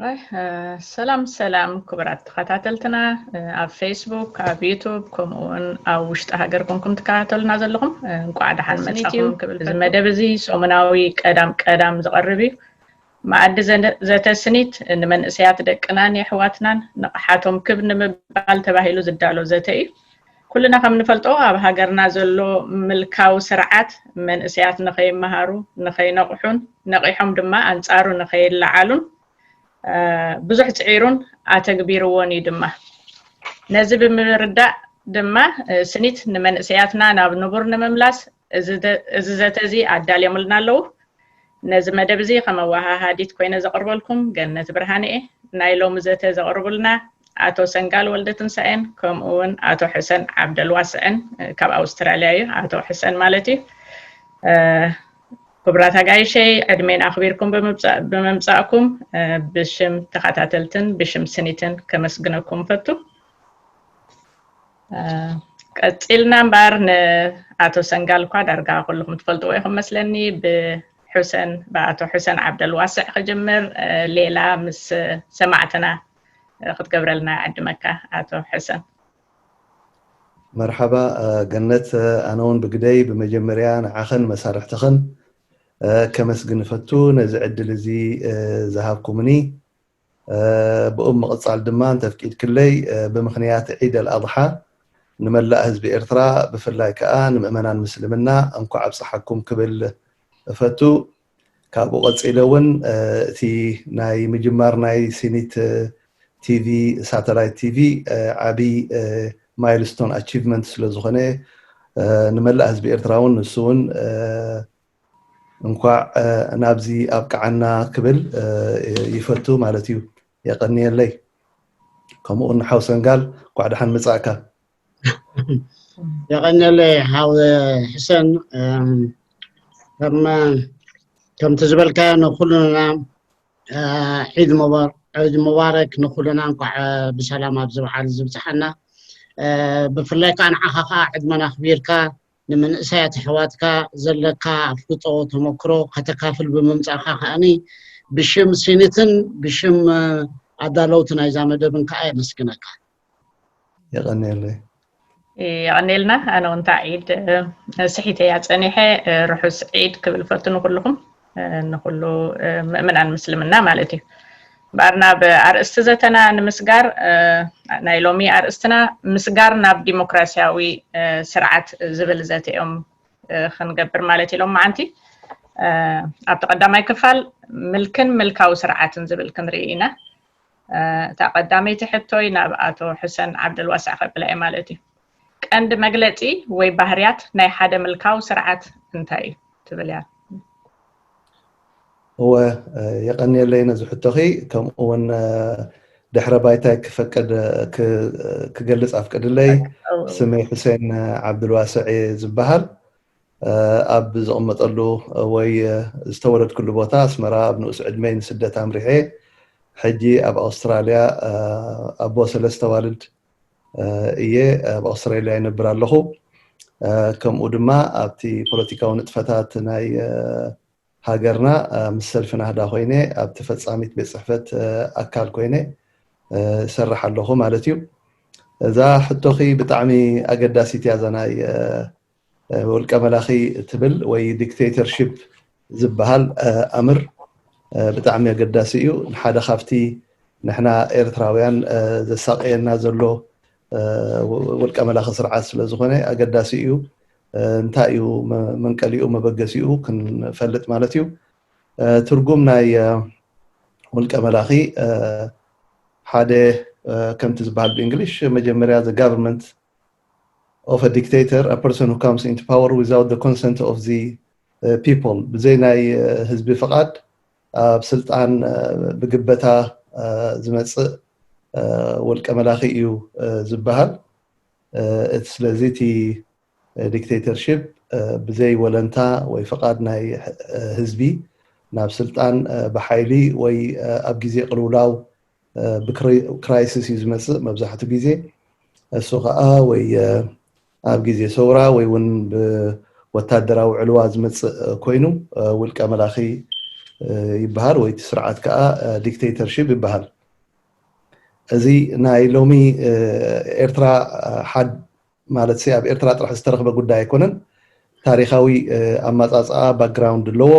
ሰላም ሰላም ክቡራት ተኸታተልትና ኣብ ፌስቡክ፣ ኣብ ዩቱብ፣ ከምኡ እውን ኣብ ውሽጢ ሃገር ኮንኩም ትከታተሉና ዘለኹም፣ እንቋዕ ደሓን መጻኹም ክብል። እዚ መደብ እዚ ሰሙናዊ ቀዳም ቀዳም ዝቐርብ እዩ። መኣዲ ዘተስኒት ንመንእሰያት ደቅናን የሕዋትናን ንቕሓቶም ክብ ንምባል ተባሂሉ ዝዳሎ ዘተ እዩ። ኩልና ከም ንፈልጦ ኣብ ሃገርና ዘሎ ምልካዊ ስርዓት መንእሰያት ንኸይመሃሩ፣ ንኸይነቕሑን ነቒሖም ድማ ኣንጻሩ ንኸይለዓሉን ብዙሕ ጽዒሩን ኣተግቢርዎን እዩ ድማ። ነዚ ብምርዳእ ድማ ስኒት ንመንእሰያትና ናብ ንቡር ንምምላስ እዚ ዘተ እዚ ኣዳልዮምልና ኣለዉ። ነዚ መደብ እዚ ከም ኣወሃሃዲት ኮይነ ዘቕርበልኩም ገነት ብርሃነ እየ። ናይ ሎሚ ዘተ ዘቕርቡልና ኣቶ ሰንጋል ወልደትንሳኤን ከምኡ እውን ኣቶ ሕሰን ዓብደልዋስዕን ካብ ኣውስትራልያ እዩ፣ ኣቶ ሕሰን ማለት እዩ። ክቡራት ኣጋይሸይ ዕድሜን ኣኽቢርኩም ብምምጻእኩም ብሽም ተኸታተልትን ብሽም ስኒትን ከመስግነኩም ፈቱ። ቀጺልና እምበኣር ንኣቶ ሰንጋል እኳ ዳርጋ ኩልኹም ትፈልጥዎ ኢኹም መስለኒ። ብሑሰን ብኣቶ ሑሰን ዓብደልዋስዕ ክጅምር። ሌላ ምስ ሰማዕትና ክትገብረልና ዕድመካ ኣቶ ሑሰን። መርሓባ ገነት፣ ኣነ እውን ብግደይ ብመጀመርያ ንዓኸን መሳርሕትኽን ከመስግን እፈቱ ነዚ ዕድል እዚ ዝሃብኩምኒ። ብኡ ምቕጻል ድማ እንተፍቂድክለይ ብምኽንያት ዒድ ኣልኣድሓ ንመላእ ህዝቢ ኤርትራ ብፍላይ ከኣ ንምእመናን ምስልምና እንኳዕ ኣብጽሓኩም ክብል እፈቱ። ካብኡ ቀጺለ እውን እቲ ናይ ምጅማር ናይ ሲኒት ቲቪ ሳተላይት ቲቪ ዓቢ ማይልስቶን ኣቺቭመንት ስለ ዝኾነ ንመላእ ህዝቢ ኤርትራ እውን ንሱ እውን እንኳዕ ናብዚ ኣብቅዓና ክብል ይፈቱ ማለት እዩ። የቐንየለይ። ከምኡ ንሓው ሰንጋል እንኳዕ ደሓን መጻእካ። የቐንየለይ ሓው ሕሰን። ከምቲ ዝበልካዮ ንኩሉና ዒድ ሙባረክ ንኩሉና፣ እንኳዕ ብሰላም ኣብዚ በዓል ዝብፅሓና። ብፍላይ ከዓ ንዓኻ ከዓ ዕድመና ኣኽቢርካ ንምንእሰያት ኣሕዋትካ ዘለካ ኣፍልጦ ተመክሮ ከተካፍል ብምምፃእካ ከዓኒ ብሽም ሲኒትን ብሽም ኣዳለውቲ ናይዛ መደብን ከዓ የመስግነካ። የቐንየለይ። የቐንየልና። ኣነ እውን ዒድ ስሒተ እያ ፀኒሐ። ርሑስ ዒድ ክብል ፈቱ ንኩልኹም፣ ንኩሉ ምእምናን ምስልምና ማለት እዩ። እምበኣር ናብ ኣርእስቲ ዘተና ንምስጋር፣ ናይ ሎሚ ኣርእስትና ምስጋር ናብ ዲሞክራሲያዊ ስርዓት ዝብል ዘተ እዮም ክንገብር ማለት ኢሎም መዓንቲ። ኣብቲ ቀዳማይ ክፋል ምልክን ምልካዊ ስርዓትን ዝብል ክንርኢ ኢና። እታ ቀዳመይቲ ሕቶይ ናብ ኣቶ ሕሰን ዓብደልዋሳዕ ከብላ እየ ማለት እዩ። ቀንዲ መግለፂ ወይ ባህርያት ናይ ሓደ ምልካዊ ስርዓት እንታይ እዩ ትብል እያ? እወ፣ የቐንየለይ ነዚ ሕቶኺ። ከምኡ እውን ድሕረ ባይታይ ክፈቅድ ክገልፅ ኣፍቅድለይ። ስመይ ሕሴን ዓብዱልዋስዕ እየ ዝበሃል። ኣብ ዝቕመጠሉ ወይ ዝተወለድኩሉ ቦታ ኣስመራ ኣብ ንኡስ ዕድመይ ንስደት ኣምሪሐ። ሕጂ ኣብ ኣውስትራልያ ኣቦ ሰለስተ ዋልድ እየ። ኣብ ኣውስትራልያ ይነብር ኣለኹ። ከምኡ ድማ ኣብቲ ፖለቲካዊ ንጥፈታት ናይ ሃገርና ምስ ሰልፊ ናህዳ ኮይነ ኣብቲ ፈፃሚት ቤት ፅሕፈት ኣካል ኮይነ እሰርሕ ኣለኹ ማለት እዩ። እዛ ሕቶኺ ብጣዕሚ ኣገዳሲት እያ። እዛ ናይ ውልቀ መላኺ ትብል ወይ ዲክቴተርሺፕ ዝበሃል ኣምር ብጣዕሚ ኣገዳሲ እዩ። ንሓደ ካብቲ ንሕና ኤርትራውያን ዘሳቀየና ዘሎ ውልቀ መላኺ ስርዓት ስለ ዝኾነ ኣገዳሲ እዩ። እንታይ እዩ መንቀሊኡ መበገሲኡ ክንፈልጥ ማለት እዩ። ትርጉም ናይ ውልቀ መላኺ ሓደ ከምቲ ዝበሃል ብእንግሊሽ መጀመርያ the government of a dictator, a person who comes into power without the consent of the people, ብዘይ ናይ ህዝቢ ፍቓድ ኣብ ስልጣን ብግበታ ዝመፅእ ውልቀ መላኺ እዩ ዝበሃል። እቲ ስለዚ እቲ ዲክቴተርሺፕ ብዘይ ወለንታ ወይ ፍቓድ ናይ ህዝቢ ናብ ስልጣን ብሓይሊ ወይ ኣብ ግዜ ቅልውላው ብክራይሲስ እዩ ዝመፅእ መብዛሕትኡ ግዜ። እሱ ከዓ ወይ ኣብ ግዜ ሰውራ ወይ እውን ብወታደራዊ ዕልዋ ዝመፅእ ኮይኑ ውልቀ መላኺ ይበሃል፣ ወይ እቲ ስርዓት ከዓ ዲክቴተርሺፕ ይበሃል። እዚ ናይ ሎሚ ኤርትራ ሓድ ማለት ኣብ ኤርትራ ጥራሕ ዝተረኽበ ጉዳይ ኣይኮነን። ታሪኻዊ ኣመፃፅኣ ባክግራውንድ ኣለዎ።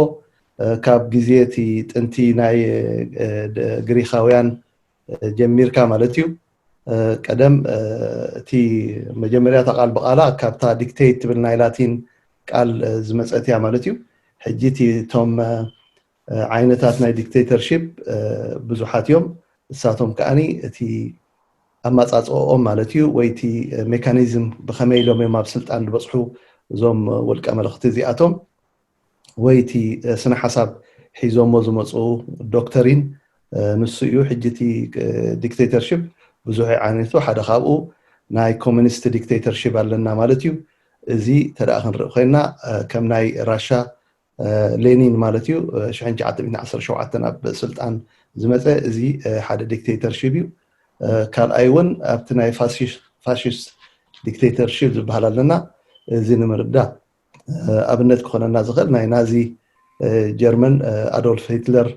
ካብ ግዜ እቲ ጥንቲ ናይ ግሪኻውያን ጀሚርካ ማለት እዩ። ቀደም እቲ መጀመርያ እታ ቃል ብቓላ ካብታ ዲክቴት ትብል ናይ ላቲን ቃል ዝመፀት እያ ማለት እዩ። ሕጂ እቲ እቶም ዓይነታት ናይ ዲክቴተርሺፕ ብዙሓት እዮም። እሳቶም ከዓኒ እቲ ኣመፃፅኦም ማለት እዩ ወይ እቲ ሜካኒዝም ብኸመይ ኢሎም እዮም ኣብ ስልጣን ዝበፅሑ እዞም ውልቀ መለኽቲ እዚኣቶም ወይ እቲ ስነ ሓሳብ ሒዞሞ ዝመፁ ዶክተሪን ንሱ እዩ። ሕጂ እቲ ዲክቴተርሺፕ ብዙሕ ዓይነቱ ሓደ ካብኡ ናይ ኮሚኒስት ዲክቴተርሺፕ ኣለና ማለት እዩ። እዚ ተደኣ ክንርኢ ኮይና ከም ናይ ራሻ ሌኒን ማለት እዩ ሽሕን ትሽዓተ ሚእትን ዓሰርተ ሸውዓተን ኣብ ስልጣን ዝመፀ እዚ ሓደ ዲክቴተርሺፕ እዩ። ካልኣይ እውን ኣብቲ ናይ ፋሽስት ዲክቴተርሺፕ ዝበሃል ኣለና። እዚ ንምርዳእ ኣብነት ክኾነና ዝኽእል ናይ ናዚ ጀርመን ኣዶልፍ ሂትለር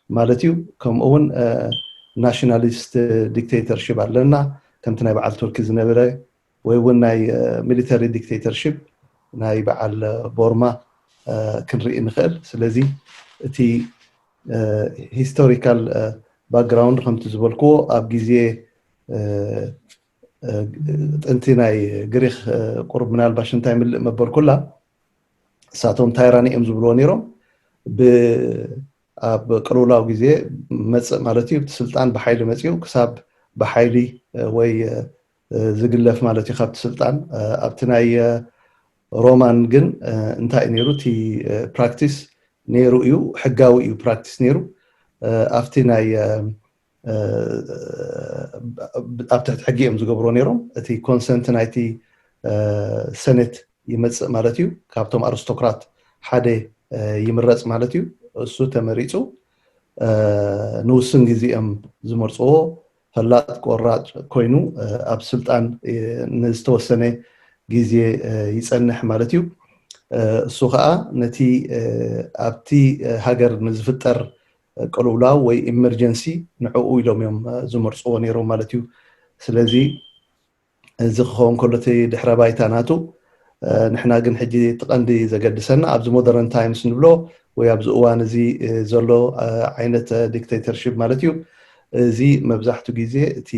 ማለት እዩ። ከምኡ እውን ናሽናሊስት ዲክቴተርሺፕ ኣለና ከምቲ ናይ በዓል ቱርኪ ዝነበረ ወይ እውን ናይ ሚሊተሪ ዲክቴተርሺፕ ናይ በዓል ቦርማ ክንርኢ ንኽእል። ስለዚ እቲ ሂስቶሪካል ባክግራውንድ ከምቲ ዝበልክዎ ኣብ ግዜ ጥንቲ ናይ ግሪክ ቁሩብ ምናልባሽ እንታይ ምልእ መበልኩላ እሳቶም ታይራኒ እዮም ዝብልዎ ነይሮም። ኣብ ቅልውላው ግዜ መፅእ ማለት እዩ። እቲ ስልጣን ብሓይሊ መፅኡ ክሳብ ብሓይሊ ወይ ዝግለፍ ማለት እዩ ካብቲ ስልጣን። ኣብቲ ናይ ሮማን ግን እንታይ እዩ ነይሩ? እቲ ፕራክቲስ ነይሩ እዩ፣ ሕጋዊ እዩ ፕራክቲስ ነይሩ። ኣብቲ ናይ ኣብ ትሕቲ ሕጊ እዮም ዝገብርዎ ነይሮም። እቲ ኮንሰንት ናይቲ ሰኔት ይመፅእ ማለት እዩ። ካብቶም ኣርስቶክራት ሓደ ይምረፅ ማለት እዩ። እሱ ተመሪፁ ንውስን ግዜ እዮም ዝመርፅዎ። ፈላጥ ቆራጭ ኮይኑ ኣብ ስልጣን ንዝተወሰነ ግዜ ይፀንሕ ማለት እዩ። እሱ ከዓ ነቲ ኣብቲ ሃገር ንዝፍጠር ቅልውላው ወይ ኢመርጀንሲ ንዕኡ ኢሎም እዮም ዝመርፅዎ ነይሮም ማለት እዩ። ስለዚ እዚ ክኸውን ከሎ እቲ ድሕረ ባይታ ናቱ ንሕና ግን ሕጂ እቲ ቀንዲ ዘገድሰና ኣብዚ ሞደርን ታይምስ ንብሎ ወይ ኣብዚ እዋን እዚ ዘሎ ዓይነት ዲክቴተርሺፕ ማለት እዩ። እዚ መብዛሕቱ ግዜ እቲ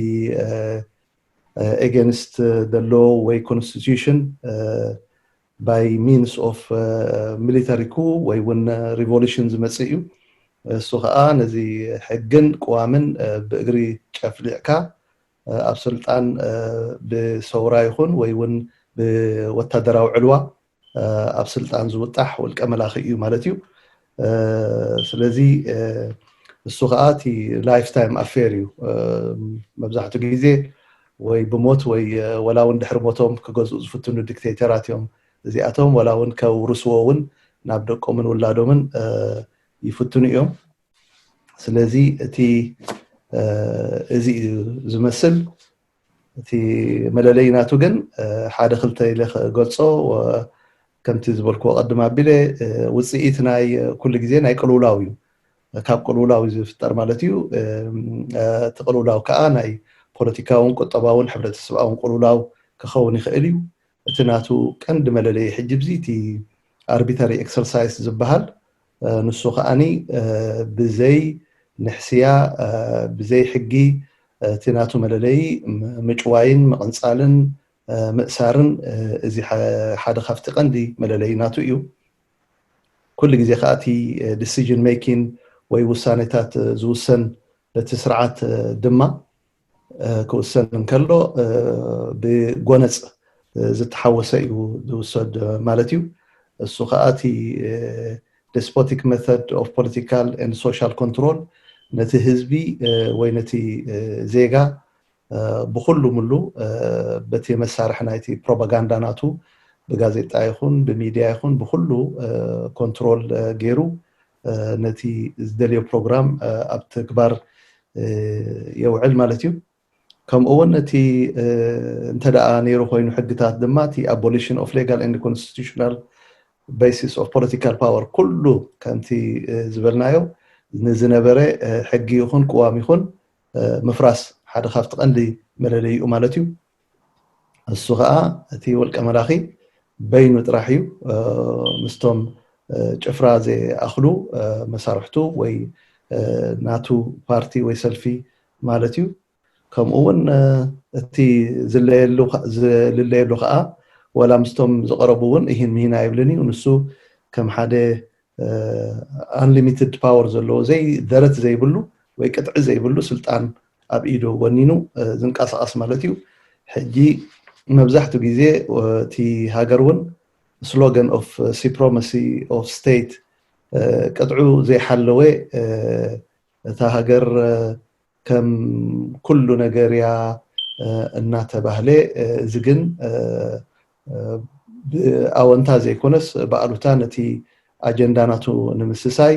ኤገንስት ዘሎ ወይ ኮንስቲቱሽን ባይ ሚንስ ኦፍ ሚሊተሪ ኩ ወይ እውን ሪቮሉሽን ዝመፅእ እዩ። እሱ ከዓ ነዚ ሕግን ቅዋምን ብእግሪ ጨፍሊዕካ ኣብ ስልጣን ብሰውራ ይኹን ወይ እውን ብወታደራዊ ዕልዋ ኣብ ስልጣን ዝውጣሕ ውልቀ መላኺ እዩ ማለት እዩ። ስለዚ እሱ ከዓ እቲ ላይፍ ታይም ኣፌር እዩ። መብዛሕትኡ ግዜ ወይ ብሞት ወይ ወላ እውን ድሕሪ ሞቶም ክገዝኡ ዝፍትኑ ዲክቴተራት እዮም እዚኣቶም። ወላ እውን ከውርስዎ እውን ናብ ደቆምን ውላዶምን ይፍትኑ እዮም። ስለዚ እቲ እዚ እዩ ዝመስል። እቲ መለለይ ናቱ ግን ሓደ ክልተ ኢለ ክገልፆ ከምቲ ዝበልክዎ ቀድም ኣቢለ ውፅኢት ናይ ኩሉ ግዜ ናይ ቅልውላው እዩ። ካብ ቅልውላው እዩ ዝፍጠር ማለት እዩ። እቲ ቅልውላው ከዓ ናይ ፖለቲካውን ቁጠባውን ሕብረተሰብኣውን ቅልውላው ክኸውን ይኽእል እዩ። እቲ ናቱ ቀንዲ መለለይ ሕጂ ብዚ እቲ ኣርቢታሪ ኤክሰርሳይስ ዝበሃል ንሱ ከዓኒ ብዘይ ንሕስያ ብዘይ ሕጊ እቲ ናቱ መለለይ ምጭዋይን ምቕንፃልን ምእሳርን እዚ ሓደ ካብቲ ቀንዲ መለለይ ናቱ እዩ። ኩሉ ግዜ ከዓ እቲ ዲሲዥን ሜኪን ወይ ውሳኔታት ዝውሰን በቲ ስርዓት ድማ ክውሰን እንከሎ ብጎነፅ ዝተሓወሰ እዩ ዝውሰድ ማለት እዩ። እሱ ከዓ እቲ ዴስፖቲክ መተድ ኦፍ ፖለቲካል ኤንድ ሶሻል ኮንትሮል ነቲ ህዝቢ ወይ ነቲ ዜጋ ብኩሉ ምሉ በቲ መሳርሒ ናይቲ ፕሮፓጋንዳ ናቱ ብጋዜጣ ይኹን ብሚድያ ይኹን ብኩሉ ኮንትሮል ገይሩ ነቲ ዝደልዮ ፕሮግራም ኣብ ተግባር የውዕል ማለት እዩ። ከምኡ እውን እቲ እንተ ደኣ ነይሩ ኮይኑ ሕግታት ድማ እቲ abolition of legal and constitutional basis of political power ኩሉ ከምቲ ዝበልናዮ ንዝነበረ ሕጊ ይኹን ቅዋም ይኹን ምፍራስ ሓደ ካብቲ ቀንዲ መለለይኡ ማለት እዩ። እሱ ከዓ እቲ ውልቀ መላኺ በይኑ ጥራሕ እዩ ምስቶም ጭፍራ ዘይኣኽሉ መሳርሕቱ ወይ ናቱ ፓርቲ ወይ ሰልፊ ማለት እዩ። ከምኡ እውን እቲ ዝልለየሉ ከዓ ወላ ምስቶም ዝቀረቡ እውን ይህን ምሂን ኣይብልን እዩ። ንሱ ከም ሓደ ኣንሊሚትድ ፓወር ዘለዎ ዘይ ደረት ዘይብሉ ወይ ቅጥዒ ዘይብሉ ስልጣን ኣብ ኢዱ ወኒኑ ዝንቀሳቀስ ማለት እዩ። ሕጂ መብዛሕትኡ ግዜ እቲ ሃገር እውን slogan of supremacy of state ቅጥዑ ዘይሓለወ እታ ሃገር ከም ኩሉ ነገር እያ እናተባህለ፣ እዚ ግን ብኣወንታ ዘይኮነስ ብኣሉታ ነቲ ኣጀንዳ ናቱ ንምስሳይ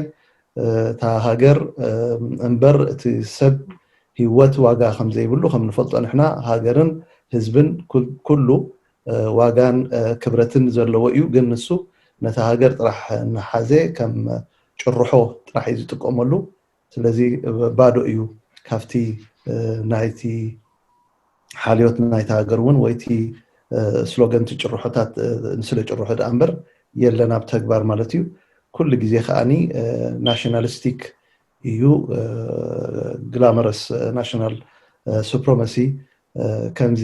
እታ ሃገር እምበር እቲ ሰብ ህይወት ዋጋ ከም ዘይብሉ ከም ንፈልጦ ንሕና ሃገርን ህዝብን ኩሉ ዋጋን ክብረትን ዘለዎ እዩ። ግን ንሱ ነታ ሃገር ጥራሕ እናሓዘ ከም ጭርሖ ጥራሕ እዩ ዝጥቀመሉ። ስለዚ ባዶ እዩ ካብቲ ናይቲ ሓልዮት ናይቲ ሃገር እውን ወይቲ ስሎገን እቲ ጭርሖታት ንስለ ጭርሖ ደኣ እምበር የለን ኣብ ተግባር ማለት እዩ። ኩሉ ግዜ ከዓኒ ናሽናሊስቲክ እዩ፣ ግላመረስ ናሽናል ሱፕረመሲ ከምዚ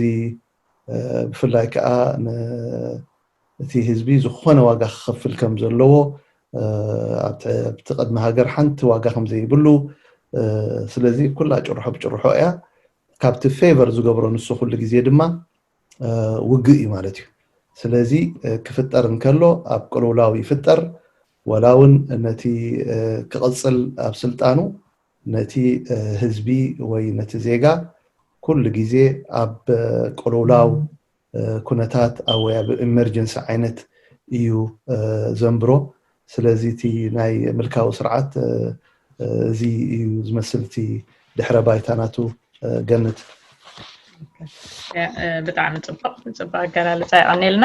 ብፍላይ ከዓ እቲ ህዝቢ ዝኾነ ዋጋ ክኸፍል ከም ዘለዎ ኣብቲ ቅድሚ ሃገር ሓንቲ ዋጋ ከም ዘይብሉ ስለዚ ኩላ ጭርሖ ብጭርሖ እያ። ካብቲ ፌቨር ዝገብሮ ንሱ ኩሉ ግዜ ድማ ውግእ እዩ ማለት እዩ። ስለዚ ክፍጠር እንከሎ ኣብ ቅልውላው ይፍጠር፣ ወላ እውን ነቲ ክቕፅል ኣብ ስልጣኑ ነቲ ህዝቢ ወይ ነቲ ዜጋ ኩሉ ግዜ ኣብ ቅልውላው ኩነታት ኣብ ወይ ኣብ ኢመርጀንሲ ዓይነት እዩ ዘንብሮ። ስለዚ እቲ ናይ ምልካዊ ስርዓት እዚ እዩ ዝመስል እቲ ድሕረ ባይታ ናቱ። ገነት። ብጣዕሚ ፅቡቅ፣ ፅቡቅ ኣገላልፃ። የቐኔልና።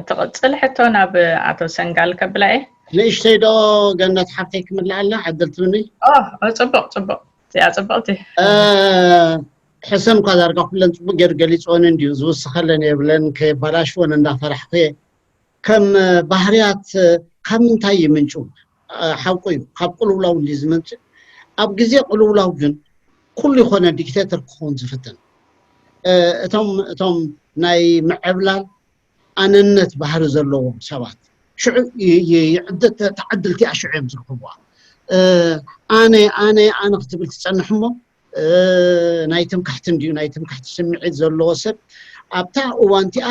ትቕፅል ሕቶ ናብ ኣቶ ሰንጋል ከብላ እየ። ንእሽተይ ዶ ገነት ሓፍተይ ክምልኣልና ዕድል ትብኒ? ፅቡቅ ፅቡቅ፣ እዚኣ ፅብቅቲ። ሕሰም እኳ ዳርጋ ኩለን ፅቡቅ ገይሩ ገሊፅወን እንድዩ፣ ዝውስኸለን የብለን፣ ከየባላሽወን እንዳፈራሕኩ እየ። ከም ባህርያት ካብ ምንታይ ይምንጩ? ሓቁ እዩ፣ ካብ ቅልውላው እንዲ ዝመንጭ። ኣብ ግዜ ቅልውላው ግን ኩሉ ይኮነ ዲክቴተር ክኸውን ዝፍትን። እቶም እቶም ናይ ምዕብላል ኣነነት ባህሪ ዘለዎም ሰባት ሽዑ ይዕደት ተዓድልቲ ሽዑ እዮም ዝረኽብዋ። ኣነ ኣነ ኣነ ክትብል ትፀንሕ እሞ ናይ ትምክሕቲ እንድዩ ናይ ትምክሕቲ ስምዒት ዘለዎ ሰብ ኣብታ እዋንቲኣ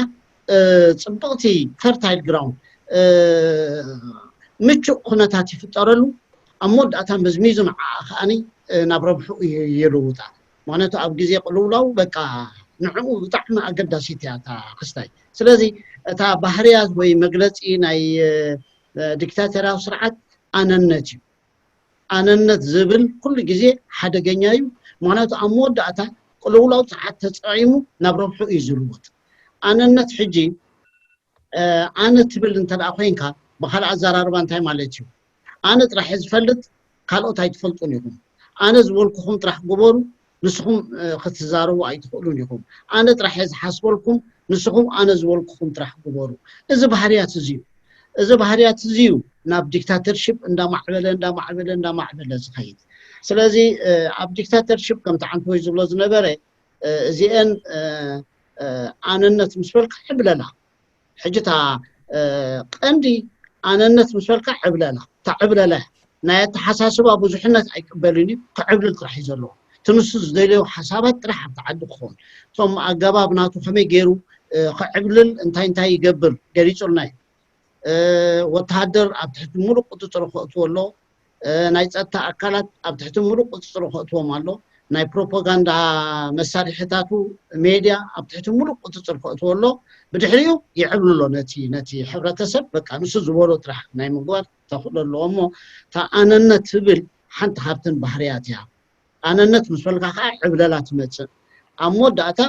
ፅብቕቲ ፈርታይል ግራውንድ ምቹእ ኩነታት ይፍጠረሉ። ኣብ መወዳእታ መዝሚዙ ንዓኣ ከዓኒ ናብ ረብሑ ይልውጣ። ምክንያቱ ኣብ ግዜ ቅልውላው በቃ ንዕኡ ብጣዕሚ ኣገዳሲት እያ እታ ክስታይ። ስለዚ እታ ባህርያት ወይ መግለፂ ናይ ዲክታተርያዊ ስርዓት ኣነነት እዩ። ኣነነት ዝብል ኩሉ ግዜ ሓደገኛ እዩ። ምክንያቱ ኣብ መወዳእታ ቅልውላው ሰዓት ተፀዒሙ ናብ ረብሑ እዩ ዝልወጥ። ኣነነት ሕጂ ኣነ ትብል እንተ ኮይንካ ብካልእ ኣዘራርባ እንታይ ማለት እዩ? ኣነ ጥራሕ ዝፈልጥ ካልኦት ኣይትፈልጡን ኢኹም። ኣነ ዝበልኩኹም ጥራሕ ግበሩ፣ ንስኹም ክትዛረቡ ኣይትኽእሉን ኢኹም። ኣነ ጥራሕ ዝሓስበልኩም፣ ንስኹም ኣነ ዝበልኩኹም ጥራሕ ግበሩ። እዚ ባህርያት እዚ እዩ። እዚ ባህርያት እዚ እዩ ናብ ዲክታተርሽፕ እንዳማዕበለ እንዳማዕበለ እንዳማዕበለ ዝኸይድ። ስለዚ ኣብ ዲክታተርሽፕ ከምቲ ዓንተወይ ዝብሎ ዝነበረ እዚአን ኣነነት ምስ በልካ ዕብለላ። ሕጂ እታ ቀንዲ ኣነነት ምስ በልካ ዕብለላ። እታ ዕብለላ ናይ ኣተሓሳስባ ብዙሕነት ኣይቅበልን እዩ። ክዕብልል ጥራሕ እዩ ዘለዎ። እቲ ንሱ ዝደልዮ ሓሳባት ጥራሕ ኣብቲ ዓዲ ክኸውን። እቶም ኣገባብ ናቱ ከመይ ገይሩ ክዕብልል እንታይ እንታይ ይገብር ገሊፁልና እዩ። ወተሃደር ኣብ ትሕቲ ሙሉእ ቁፅፅር ከእትዎ ኣሎ። ናይ ፀጥታ ኣካላት ኣብ ትሕቲ ሙሉእ ቁፅፅር ከእትዎም ኣሎ። ናይ ፕሮፓጋንዳ መሳርሒታቱ ሜድያ ኣብ ትሕቲ ሙሉእ ቁፅፅር ከእትዎ ኣሎ። ብድሕሪኡ ይዕብልሎ ነቲ ነቲ ሕብረተሰብ በቃ ንሱ ዝበሎ ጥራሕ ናይ ምግባር ተኽእሎ ኣለዎ። እሞ እታ ኣነነት ትብል ሓንቲ ካብተን ባህርያት እያ። ኣነነት ምስ በልካ ከዓ ዕብለላ ትመፅእ። ኣብ መወዳእታ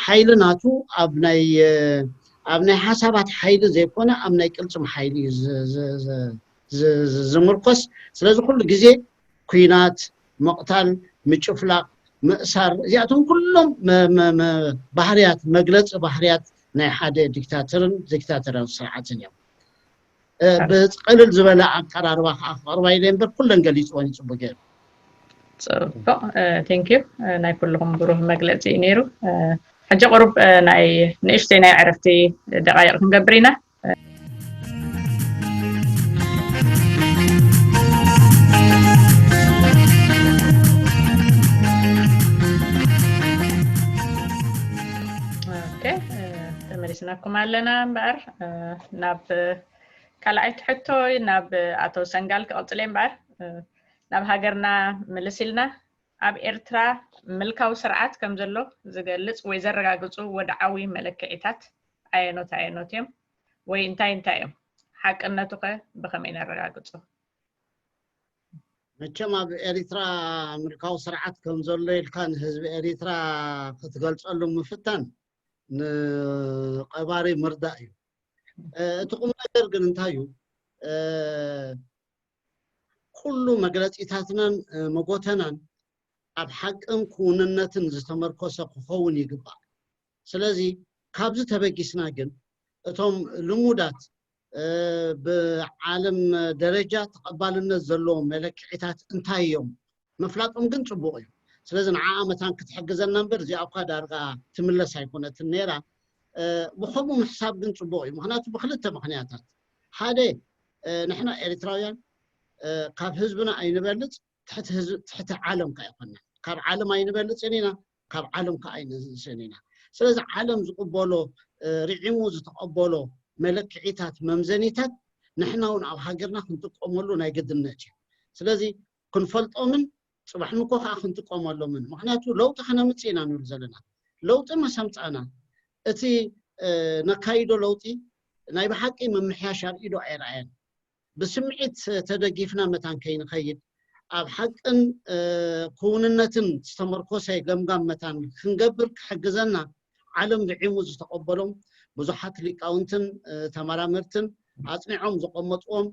ሓይሊ ናቱ ኣብ ናይ ኣብ ናይ ሓሳባት ሓይሊ ዘይኮነ ኣብ ናይ ቅልፅም ሓይሊ እዩ ዝምርኮስ። ስለዚ ኩሉ ግዜ ኩናት፣ ምቕታል፣ ምጭፍላቕ፣ ምእሳር፣ እዚኣቶም ኩሎም ባህርያት፣ መግለፂ ባህርያት ናይ ሓደ ዲክታተርን ዲክታተርያዊ ስርዓትን እዮም። ብቅልል ዝበለ ኣቀራርባ ከዓ ክቐርባ ኢለ እምበር ኩለን ገሊፅወን ይፅቡ ገይሩ። ፅቡቅ። ቴንክ ዩ። ናይ ኩልኹም ብሩህ መግለፂ እዩ ነይሩ። ሕጂ ቁሩብ ናይ ንእሽተይ ናይ ዕረፍቲ ደቃይቕ ክንገብር ኢና። ተመሊስናኩም ኣለና እምበኣር ናብ ካልኣይቲ ሕቶ ናብ ኣቶ ሰንጋል ክቐፅል እምበኣር ናብ ሃገርና ምልስ ኢልና ኣብ ኤርትራ ምልካዊ ስርዓት ከም ዘሎ ዝገልጽ ወይ ዘረጋግጹ ወድዓዊ መለክዒታት ኣየኖት ኣየኖት እዮም ወይ እንታይ እንታይ እዮም? ሓቅነቱ ከ ብኸመይ ነረጋግጾ? መቸም ኣብ ኤሪትራ ምልካዊ ስርዓት ከም ዘሎ ኢልካ ንህዝቢ ኤሪትራ ክትገልጸሉ ምፍታን ንቀባሪ ምርዳእ እዩ። እቲ ቁም ነገር ግን እንታይ እዩ? ኩሉ መግለጺታትናን መጎተናን ኣብ ሓቅን ክውንነትን ዝተመርኮሰ ክኸውን ይግባእ። ስለዚ ካብዚ ተበጊስና ግን እቶም ልሙዳት ብዓለም ደረጃ ተቐባልነት ዘለዎም መለክዒታት እንታይ እዮም ምፍላጦም ግን ጽቡቕ እዩ። ስለዚ ንዓኣ መታን ክትሕግዘና እምበር እዚኣ እኳ ዳርጋ ትምለስ ኣይኮነትን ነይራ። ብኸምኡ ምሕሳብ ግን ጽቡቕ እዩ። ምክንያቱ ብክልተ ምክንያታት፣ ሓደ ንሕና ኤርትራውያን ካብ ህዝብና ኣይንበልጽ፣ ትሕቲ ዓለም ከ ኣይኮና። ካብ ዓለም ኣይንበልጽን ኢና፣ ካብ ዓለም ከ ኣይንንእስን ኢና። ስለዚ ዓለም ዝቕበሎ ርዒሙ ዝተቐበሎ መለክዒታት፣ መምዘኒታት ንሕና እውን ኣብ ሃገርና ክንጥቀመሉ ናይ ግድነት እዩ። ስለዚ ክንፈልጦምን ጽባሕ ንኮ ከዓ ክንጥቀመሎምን። ምክንያቱ ለውጢ ከነምጽእ ኢና ንብል ዘለና። ለውጢ መሰምጻና እቲ ነካይዶ ለውጢ ናይ ብሓቂ ምምሕያሽ ኣርእዶ ኣይረኣየን። ብስምዒት ተደጊፍና መታን ከይንኸይድ ኣብ ሓቅን ክውንነትን ዝተመርኮሰ ገምጋም መታን ክንገብር ክሕግዘና ዓለም ርዒሙ ዝተቐበሎም ብዙሓት ሊቃውንትን ተመራመርትን ኣጽኒዖም ዘቐመጥዎም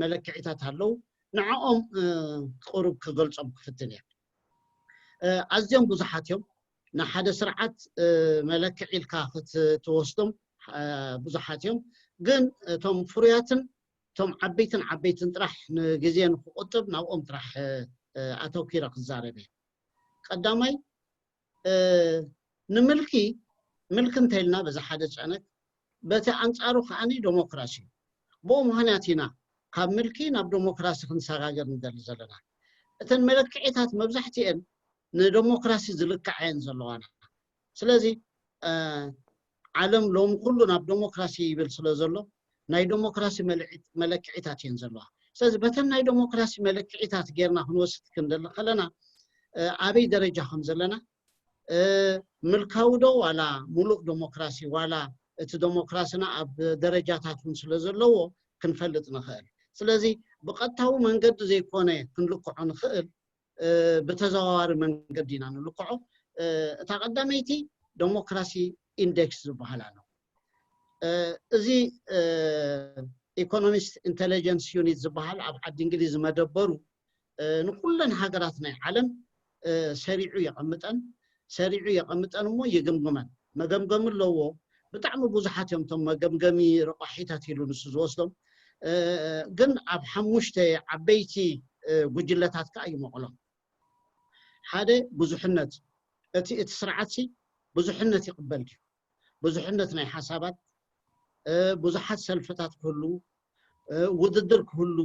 መለክዒታት ኣለዉ። ንዕኦም ቁሩብ ክገልጾም ክፍትን እየ። ኣዝዮም ብዙሓት እዮም። ንሓደ ስርዓት መለክዒ ኢልካ ክትወስዶም ብዙሓት እዮም። ግን እቶም ፍሩያትን እቶም ዓበይትን ዓበይትን ጥራሕ ንግዜ ንክቁጥብ ናብኦም ጥራሕ ኣተኪረ ክዛረብ እየ። ቀዳማይ ንምልኪ ምልኪ እንተኢልና በዚ ሓደ ጨነቅ፣ በቲ ኣንጻሩ ከዓኒ ዴሞክራሲ እዩ። ብኡ ምክንያት ኢና ካብ ምልኪ ናብ ዴሞክራሲ ክንሰጋገር ንደሊ ዘለና። እተን መለክዒታት መብዛሕትኤን ንዴሞክራሲ ዝልክዓ እየን ዘለዋና። ስለዚ ዓለም ሎም ኩሉ ናብ ዴሞክራሲ ይብል ስለ ዘሎ ናይ ዴሞክራሲ መለክዒታት እየን ዘለዋ። ስለዚ በተን ናይ ዴሞክራሲ መለክዒታት ጌርና ክንወስድ ክንደሊ ከለና ኣበይ ደረጃ ከም ዘለና፣ ምልካዊ ዶ ዋላ ሙሉእ ዴሞክራሲ፣ ዋላ እቲ ዴሞክራስና ኣብ ደረጃታት እውን ስለ ዘለዎ ክንፈልጥ ንኽእል። ስለዚ ብቐጥታዊ መንገዲ ዘይኮነ ክንልክዖ ንኽእል፣ ብተዘዋዋሪ መንገዲ ኢና ንልክዖ። እታ ቀዳመይቲ ዴሞክራሲ ኢንዴክስ ዝበሃል ኣሎ። እዚ ኢኮኖሚስት ኢንቴሊጀንስ ዩኒት ዝበሃል ኣብ ዓዲ እንግሊዝ መደበሩ ንኩለን ሃገራት ናይ ዓለም ሰሪዑ የቐምጠን። ሰሪዑ የቐምጠን እሞ ይግምግመን። መገምገሚ ኣለዎ። ብጣዕሚ ብዙሓት እዮም እቶም መገምገሚ ረቋሒታት ኢሉ ንሱ ዝወስዶም። ግን ኣብ ሓሙሽተ ዓበይቲ ጉጅለታት ከዓ ይመቕሎም። ሓደ ብዙሕነት፣ እቲ እቲ ስርዓት ሲ ብዙሕነት ይቕበል ድዩ? ብዙሕነት ናይ ሓሳባት፣ ብዙሓት ሰልፍታት ክህሉ፣ ውድድር ክህሉ፣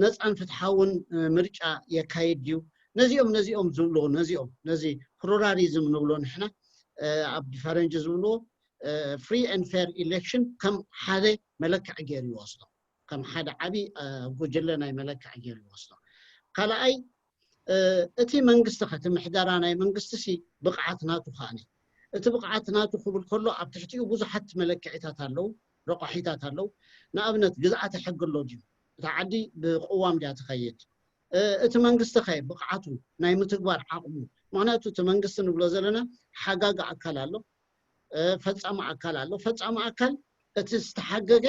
ነፃን ፍትሓውን ምርጫ የካይድ ድዩ? ነዚኦም ነዚኦም ዝብሉ ነዚኦም ነዚ ፕሉራሊዝም ንብሎ ንሕና ኣብ ፈረንጂ ዝብልዎ free and fair election ከም ሓደ መለክዒ ገይሩ ይወስዶ፣ ከም ሓደ ዓብዪ ጉጅለ ናይ መለክዒ ገይሩ ይወስዶ። ካልኣይ እቲ መንግስቲ ከ እቲ ምሕደራ ናይ መንግስቲ ሲ ብቕዓት ናቱ ከኣኒ እቲ ብቕዓት ናቱ ክብል ከሎ ኣብ ትሕቲኡ ብዙሓት መለክዒታት ኣለዉ፣ ረቋሒታት ኣለዉ። ንኣብነት ግዝኣተ ሕጊ ኣሎ ድዩ? እታ ዓዲ ብቅዋም ድያ ትኸይድ? እቲ መንግስቲ ከ ብቕዓቱ ናይ ምትግባር ዓቕሙ፣ ምክንያቱ እቲ መንግስቲ ንብሎ ዘለና ሓጋጊ ኣካል ኣሎ፣ ፈፃሚ ኣካል ኣሎ። ፈፃሚ ኣካል እቲ ዝተሓገገ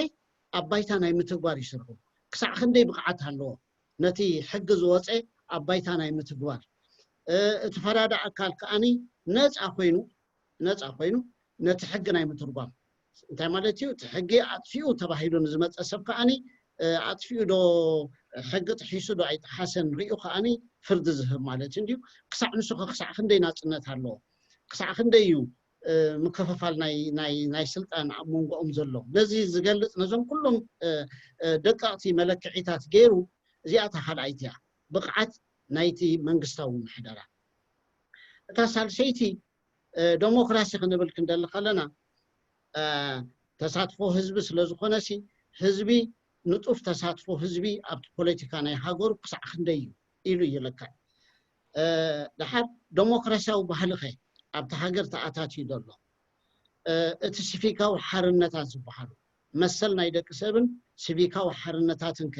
ኣብ ባይታ ናይ ምትግባር ይስርሑ። ክሳዕ ክንደይ ብቕዓት ኣለዎ ነቲ ሕጊ ዝወፀ ኣብ ባይታ ናይ ምትግባር? እቲ ፈራዲ ኣካል ከዓኒ ነፃ ኮይኑ ነፃ ኮይኑ ነቲ ሕጊ ናይ ምትርጓም፣ እንታይ ማለት እዩ? እቲ ሕጊ ኣጥፊኡ ተባሂሉ ንዝመፀ ሰብ ከዓኒ ኣጥፊኡ ዶ ሕጊ ጥሒሱ ዶ ኣይጠሓሰን ሪኡ ከዓኒ ፍርዲ ዝህብ ማለት እዩ። ክሳዕ ንሱ ክሳዕ ክንደይ ናፅነት ኣለዎ? ክሳዕ ክንደይ እዩ ምክፍፋል ናይ ስልጣን ኣብ መንጎኦም ዘሎ? ነዚ ዝገልፅ ነዞም ኩሎም ደቀቕቲ መለክዒታት ገይሩ፣ እዚኣ እታ ካልኣይቲ እያ፣ ብቕዓት ናይቲ መንግስታዊ ምሕደራ። እታ ሳልሰይቲ ደሞክራሲ ክንብል ክንደሊ ከለና፣ ተሳትፎ ህዝቢ ስለ ዝኾነሲ፣ ህዝቢ፣ ንጡፍ ተሳትፎ ህዝቢ ኣብቲ ፖለቲካ ናይ ሃገሩ ክሳዕ ክንደይ እዩ ኢሉ ይልካዕ። ደሓር ደሞክራሲያዊ ባህሊ ኸ ኣብቲ ሃገር ተኣታትዩ ዘሎ? እቲ ሲቪካዊ ሓርነታት ዝበሃሉ፣ መሰል ናይ ደቂ ሰብን ሲቪካዊ ሓርነታትን ከ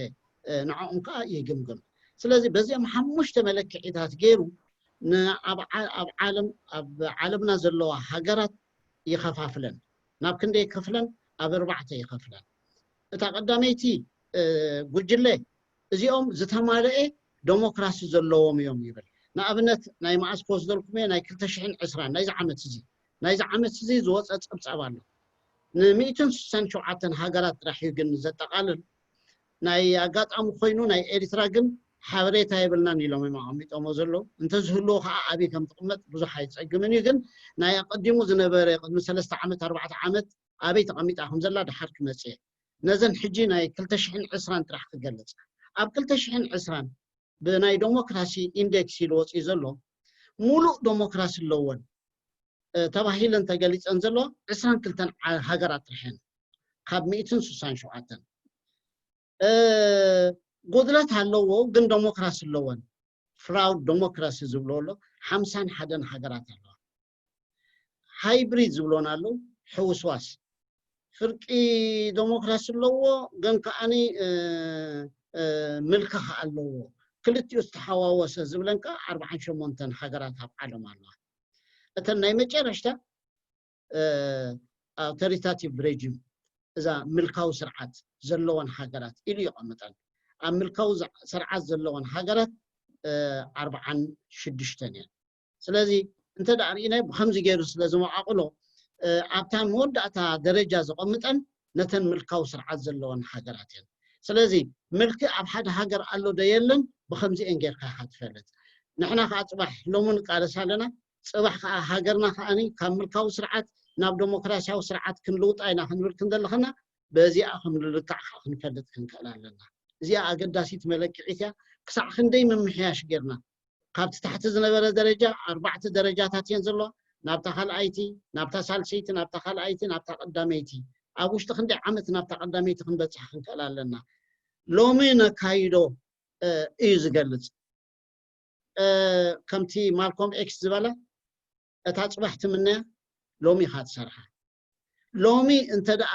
ንዕኦም ከዓ ይግምግም። ስለዚ በዚኦም ሓሙሽተ መለክዒታት ገይሩ ኣብ ዓለምና ዘለዋ ሃገራት ይኸፋፍለን። ናብ ክንደይ ይከፍለን? ኣብ ኣርባዕተ ይኸፍለን። እታ ቀዳመይቲ ጉጅለ፣ እዚኦም ዝተማለአ ደሞክራሲ ዘለዎም እዮም ይብል። ንኣብነት ናይ መዓስ ክወስደልኩም እየ፣ ናይ ክልተ ሽሕን ዕስራን ናይዚ ዓመት እዚ ናይዚ ዓመት እዚ ዝወፀ ፀብፃብ ኣሎ። ንሚእትን ስሳን ሸውዓተን ሃገራት ጥራሕ እዩ ግን ዘጠቓልል። ናይ ኣጋጣሚ ኮይኑ ናይ ኤሪትራ ግን ሓበሬታ የብልናን ኢሎም እዮም ኣቐሚጦሞ ዘለዉ። እንተዝህልዎ ከዓ ኣበይ ከም ትቕመጥ ብዙሕ ኣይፀግምን እዩ። ግን ናይ ኣቐዲሙ ዝነበረ ቅድሚ ሰለስተ ዓመት ኣርባዕተ ዓመት ኣበይ ተቐሚጣ ከም ዘላ ደሓር ክመፅእ እየ። ነዘን ሕጂ ናይ ክልተ ሽሕን ዕስራን ጥራሕ ክገልፅ። ኣብ ክልተ ሽሕን ዕስራን ብናይ ዶሞክራሲ ኢንዴክስ ኢሉ ወፂኡ ዘሎ፣ ሙሉእ ዶሞክራሲ ኣለወን ተባሂለን ተገሊፀን ዘለዋ ዕስራን ክልተን ሃገራት ጥራሕ እየን ካብ ሚእትን ስሳን ሸውዓተን። ጉድለት ኣለዎ ግን ዶሞክራሲ ኣለወን። ፍራውድ ዶሞክራሲ ዝብሎ ኣሎ፣ ሓምሳን ሓደን ሃገራት ኣለዋ። ሃይብሪድ ዝብሎን ኣለዉ፣ ሕውስዋስ። ፍርቂ ዶሞክራሲ ኣለዎ ግን ከዓኒ ምልኪ ከዓ ኣለዎ። ክልቲኡ ዝተሓዋወሰ ዝብለን ከዓ ኣርባዓን ሸሞንተን ሃገራት ኣብ ዓለም ኣለዋ። እተን ናይ መጨረሽታ ኣውቶሪታቲቭ ሬጂም፣ እዛ ምልካዊ ስርዓት ዘለወን ሃገራት ኢሉ ይቐምጠን። ኣብ ምልካዊ ስርዓት ዘለወን ሃገራት ኣርባዓን ሽዱሽተን እየን። ስለዚ እንተ ደኣ ርኢናዮ ብኸምዚ ገይሩ ስለ ዝመቓቕሎ፣ ኣብታ መወዳእታ ደረጃ ዘቐምጠን ነተን ምልካዊ ስርዓት ዘለወን ሃገራት እየን። ስለዚ ምልኪ ኣብ ሓደ ሃገር ኣሎ ዶ የለን ብኸምዚአን ጌርካ ኢኻ ትፈልጥ። ንሕና ከዓ ፅባሕ ሎሚ ንቃለስ ኣለና፣ ፅባሕ ከዓ ሃገርና ከዓኒ ካብ ምልካዊ ስርዓት ናብ ዶሞክራሲያዊ ስርዓት ክንልውጣ ኢና ክንብል ክንደለኸና በዚኣ ከም ንልካዕ ከዓ ክንፈልጥ ክንክእል ኣለና። እዚኣ ኣገዳሲት መለክዒት እያ። ክሳዕ ክንደይ ምምሕያሽ ጌርና ካብቲ ታሕቲ ዝነበረ ደረጃ ኣርባዕተ ደረጃታት እየን ዘለዋ፣ ናብታ ካልኣይቲ፣ ናብታ ሳልሰይቲ፣ ናብታ ካልኣይቲ፣ ናብታ ቀዳመይቲ፣ ኣብ ውሽጢ ክንደይ ዓመት ናብታ ቀዳመይቲ ክንበፅሕ ክንክእል ኣለና። ሎሚ ነካይዶ እዩ ዝገልፅ። ከምቲ ማልኮም ኤክስ ዝበለ፣ እታ ፅባሕ ትምነያ ሎሚ ኢኻ ትሰርሓ። ሎሚ እንተ ደኣ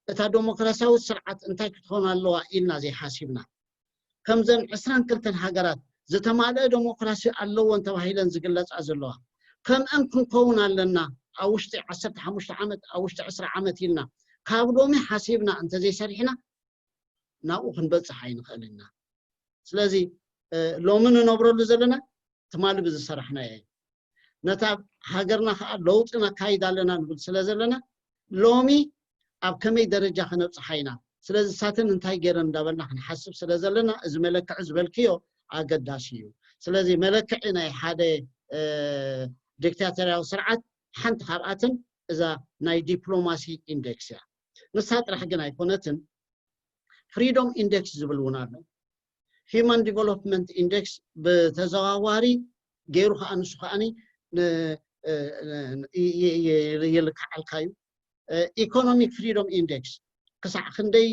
እታ ዶሞክራሲያዊት ስርዓት እንታይ ክትኾን ኣለዋ ኢልና ዘይሓሲብና፣ ከምዘን ዕስራን ክልተን ሃገራት ዝተማልአ ዶሞክራሲ ኣለወን ተባሂለን ዝግለፃ ዘለዋ፣ ከምአን ክንከውን ኣለና። ኣብ ውሽጢ ዓሰርተ ሓሙሽተ ዓመት፣ ኣብ ውሽጢ ዕስራ ዓመት ኢልና ካብ ሎሚ ሓሲብና እንተዘይሰሪሕና ናብኡ ክንበፅሕ ኣይንኽእልን ኢና። ስለዚ ሎሚ ንነብረሉ ዘለና ትማሊ ብዝሰራሕናዮ እዩ። ነታ ሃገርና ከዓ ለውጢ ነካይድ ኣለና ንብል ስለ ዘለና ሎሚ ኣብ ከመይ ደረጃ ክነብፅሓ ኢና፣ ስለዚ እሳተን እንታይ ገይረን እንዳበልና ክንሓስብ ስለ ዘለና እዚ መለክዒ ዝበልክዮ ኣገዳሲ እዩ። ስለዚ መለክዒ ናይ ሓደ ዲክታተርያዊ ስርዓት ሓንቲ ካብኣትን እዛ ናይ ዲፕሎማሲ ኢንዴክስ እያ። ንሳ ጥራሕ ግን ኣይኮነትን፣ ፍሪዶም ኢንዴክስ ዝብል እውን ኣሎ። ሂማን ዲቨሎፕመንት ኢንዴክስ ብተዘዋዋሪ ገይሩ ከዓ ንሱ ከዓኒ ይልክዓልካ እዩ። ኢኮኖሚክ ፍሪዶም ኢንዴክስ ክሳዕ ክንደይ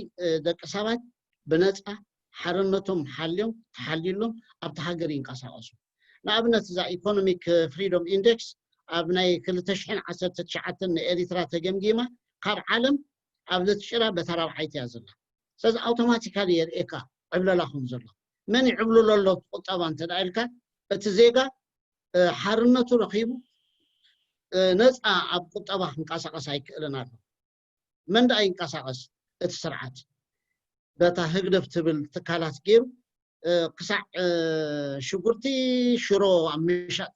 ደቂ ሰባት ብነፃ ሓርነቶም ሓልዮም ተሓልዩሎም ኣብቲ ሃገር ይንቀሳቐሱ። ንኣብነት እዛ ኢኮኖሚክ ፍሪዶም ኢንዴክስ ኣብ ናይ ክልተ ሽሕን ዓሰርተ ትሽዓተን ንኤሪትራ ተገምጊማ ካብ ዓለም ኣብ ዘትሽራ በታ ራብዓይቲ እያ ዘላ። ስለዚ ኣውቶማቲካሊ የርእየካ ዕብለላ ከም ዘሎ። መን ይዕብልሎ ኣሎ ቁጠባ እንተ ደኣ ኢልካ፣ እቲ ዜጋ ሓርነቱ ረኺቡ ነፃ ኣብ ቁጠባ ክንቀሳቐስ ኣይክእልን ኣሎ። መን ደኣ ይንቀሳቐስ? እቲ ስርዓት። በታ ህግደፍ ትብል ትካላት ገይሩ ክሳዕ ሽጉርቲ ሽሮ ኣብ ምሻጥ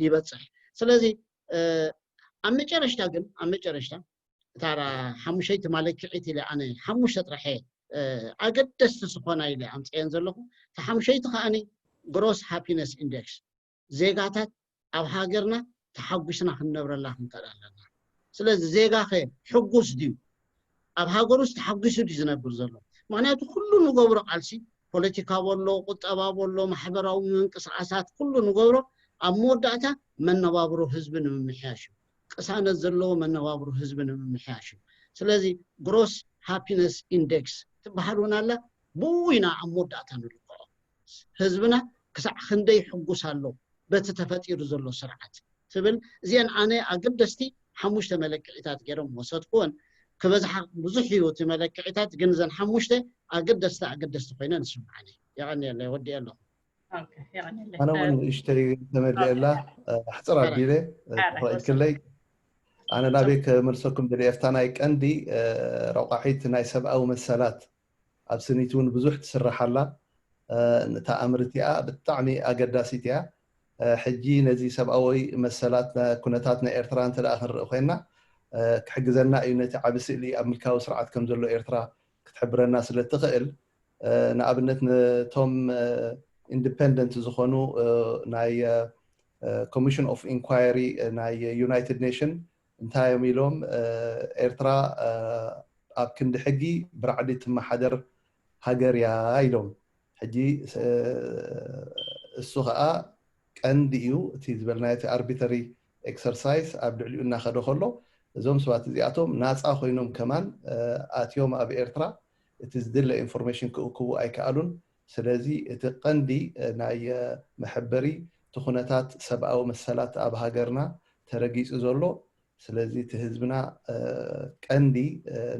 ይበፅሕ። ስለዚ ኣብ መጨረሽታ ግን ኣብ መጨረሽታ እታ ሓሙሸይቲ ማለክዒት ኢለ ኣነ ሓሙሽተ ጥራሐ ኣገደስቲ ዝኾና ኢለ ኣምፅአን ዘለኹ። እታ ሓሙሸይቲ ከዓኒ ግሮስ ሃፒነስ ኢንደክስ፣ ዜጋታት ኣብ ሃገርና ተሓጒስና ክንነብረላ ክንክእል ኣለና። ስለዚ ዜጋ ከ ሕጉስ ድዩ? ኣብ ሃገሩስ ተሓጒሱ ድዩ ዝነብር ዘሎ? ምክንያቱ ኩሉ ንገብሮ ቃልሲ፣ ፖለቲካ በሎ፣ ቁጠባ በሎ፣ ማሕበራዊ ምንቅስቃሳት ኩሉ ንገብሮ ኣብ መወዳእታ መነባብሮ ህዝቢ ንምምሕያሽ እዩ። ቅሳነት ዘለዎ መነባብሮ ህዝቢ ንምምሕያሽ እዩ። ስለዚ ግሮስ ሃፒነስ ኢንደክስ ትበሃል እውን ኣላ። ብኡ ኢና ኣብ መወዳእታ ንልክዖ። ህዝብና ክሳዕ ክንደይ ሕጉስ ኣሎ በቲ ተፈጢሩ ዘሎ ስርዓት ትብል። እዚአን ኣነ ኣገደስቲ ሓሙሽተ መለክዒታት ገይሮም ወሰድኩወን። ክበዝሓ ብዙሕ እዩ እቲ መለክዒታት፣ ግን እዘን ሓሙሽተ ኣገደስቲ ኣገደስቲ ኮይነን ይስምዓኒ። የቐንየለይ፣ ወዲኤ ኣለኹ። ኣነ እውን ንእሽተይ ተመሊኤላ ኣሕፅር ኣቢለ ተፈቂድክለይ። ኣነ ናበይ ከመልሰኩም ደሊ ኤፍታ ናይ ቀንዲ ረቋሒት ናይ ሰብኣዊ መሰላት ኣብ ስኒት እውን ብዙሕ ትስራሕ ኣላ። እታ ኣምርቲኣ ብጣዕሚ ኣገዳሲት እያ። ሕጂ ነዚ ሰብኣዊ መሰላት ኩነታት ናይ ኤርትራ እንተ ደኣ ክንርኢ ኮይና ክሕግዘና እዩ ነቲ ዓቢ ስእሊ ኣብ ምልካዊ ስርዓት ከም ዘሎ ኤርትራ ክትሕብረና ስለ ትኽእል። ንኣብነት ነቶም ኢንዲፐንደንት ዝኾኑ ናይ ኮሚሽን ኦፍ ኢንኳየሪ ናይ ዩናይትድ ኔሽን እንታይ እዮም ኢሎም? ኤርትራ ኣብ ክንዲ ሕጊ ብራዕዲ ትመሓደር ሃገር እያ ኢሎም። ሕጂ እሱ ከዓ ቀንዲ እዩ እቲ ዝበልናዮ እቲ ኣርቢተሪ ኤክሰርሳይስ ኣብ ልዕሊኡ እናኸደ ከሎ እዞም ሰባት እዚኣቶም ናፃ ኮይኖም ከማን ኣትዮም ኣብ ኤርትራ እቲ ዝድለ ኢንፎርሜሽን ክእክቡ ኣይከኣሉን። ስለዚ እቲ ቀንዲ ናይ መሐበሪ እቲ ኩነታት ሰብኣዊ መሰላት ኣብ ሃገርና ተረጊፁ ዘሎ። ስለዚ እቲ ህዝብና ቀንዲ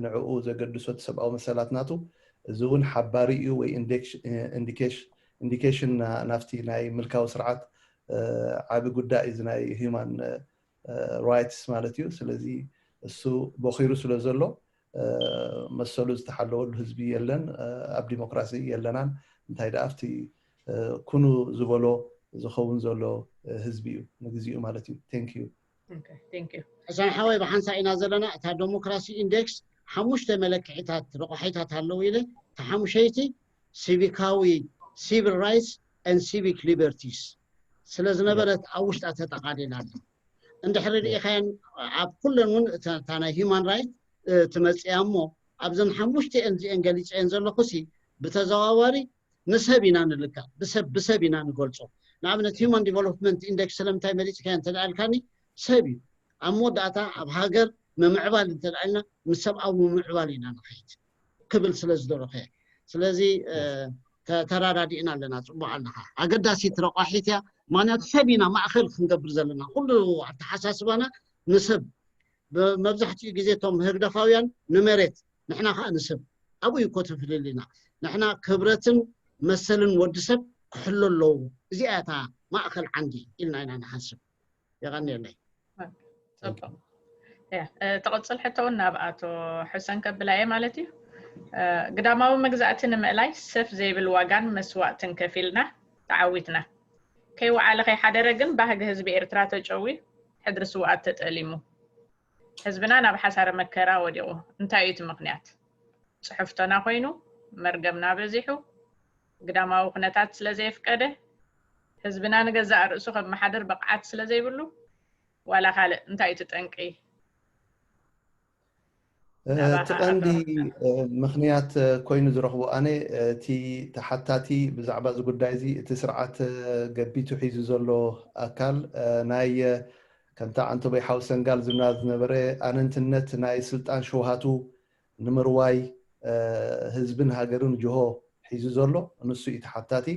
ንዕኡ ዘገድሶ እቲ ሰብኣዊ መሰላት ናቱ እዚ እውን ሓባሪ እዩ ወይ ኢንዲኬሽን ናብቲ ናይ ምልካዊ ስርዓት ዓቢ ጉዳይ እዚ ናይ ሂማን ራይትስ ማለት እዩ። ስለዚ እሱ ቦኺሩ ስለ ዘሎ መሰሉ ዝተሓለወሉ ህዝቢ የለን፣ ኣብ ዲሞክራሲ የለናን። እንታይ ደኣ ኣብቲ ኩኑ ዝበሎ ዝኸውን ዘሎ ህዝቢ እዩ ንግዚኡ ማለት እዩ። Thank you። ሕሰን ሓወይ ብሓንሳ ኢና ዘለና። እታ ዴሞክራሲ ኢንዴክስ ሓሙሽተ መለክዒታት ረቋሒታት ኣለዉ ኢለ፣ እታ ሓሙሸይቲ ሲቪካዊ civil rights and civic liberties ስለ ዝነበረት ኣብ ውሽጣ ተጠቓሊላ ኣላ። እንድሕሪ ርኢኻያን ኣብ ኩለን እውን እታ ናይ ሂማን ራይት ትመፅያ እሞ ኣብዘን ሓሙሽተ እዚአን ገሊፀየን ዘለኹ ሲ ብተዘዋዋሪ ንሰብ ኢና ንልካዕ፣ ብሰብ ብሰብ ኢና ንገልፆ። ንኣብነት ሂማን ዲቨሎፕመንት ኢንደክስ ስለምንታይ መሪፅካዮ እንተደኣልካኒ ሰብ እዩ። ኣብ መወዳእታ ኣብ ሃገር ምምዕባል እንተደኣልና ምስ ሰብኣዊ ምምዕባል ኢና ንኸይድ ክብል ስለ ዝደረኸ ስለዚ ተራዳዲእና ኣለና። ፅቡቅ ኣለካ። ኣገዳሲት ረቋሒት እያ። ምክንያቱ ሰብ ኢና ማእከል ክንገብር ዘለና። ኩሉ ኣተሓሳስባና ንሰብ መብዛሕትኡ ግዜ እቶም ህግደፋውያን ንመሬት ንሕና ከዓ ንሰብ ኣብኡ እዩ እኮ ትፍልልና። ንሕና ክብረትን መሰልን ወዲ ሰብ ክሕሎ ኣለዎ። እዚኣ እታ ማእከል ዓንዲ ኢልና ኢና ንሓስብ። የቐንየለይ። ፅቡቅ። ተቕፅል ሕቶ እውን ናብ ኣቶ ሕሰን ከብላ እየ ማለት እዩ። ግዳማዊ መግዛእቲ ንምእላይ ሰፍ ዘይብል ዋጋን መስዋእትን ከፊልና ተዓዊትና። ከይወዓለ ከይሓደረ ግን ባህጊ ህዝቢ ኤርትራ ተጨውዩ ሕድሪ ስውኣት ተጠሊሙ። ህዝብና ናብ ሓሳረ መከራ ወዲቑ። እንታይ እዩ እቲ ምኽንያት? ፅሕፍቶና ኮይኑ፣ መርገምና በዚሑ፣ ግዳማዊ ኩነታት ስለ ዘየፍቀደ፣ ህዝብና ንገዛእ ርእሱ ከመሓድር ብቕዓት ስለ ዘይብሉ፣ ዋላ ካልእ እንታይ እዩ እቲ ጠንቂ? እቲ ቀንዲ ምኽንያት ኮይኑ ዝረኽቦ ኣነ እቲ ተሓታቲ ብዛዕባ እዚ ጉዳይ እዚ እቲ ስርዓት ገቢቱ ሒዙ ዘሎ ኣካል ናይ ከምቲ ዓንተቦይ ሓው ሰንጋል ዝብና ዝነበረ ኣነንትነት ናይ ስልጣን ሽውሃቱ ንምርዋይ ህዝብን ሃገርን ጅሆ ሒዙ ዘሎ ንሱ እዩ ተሓታቲ።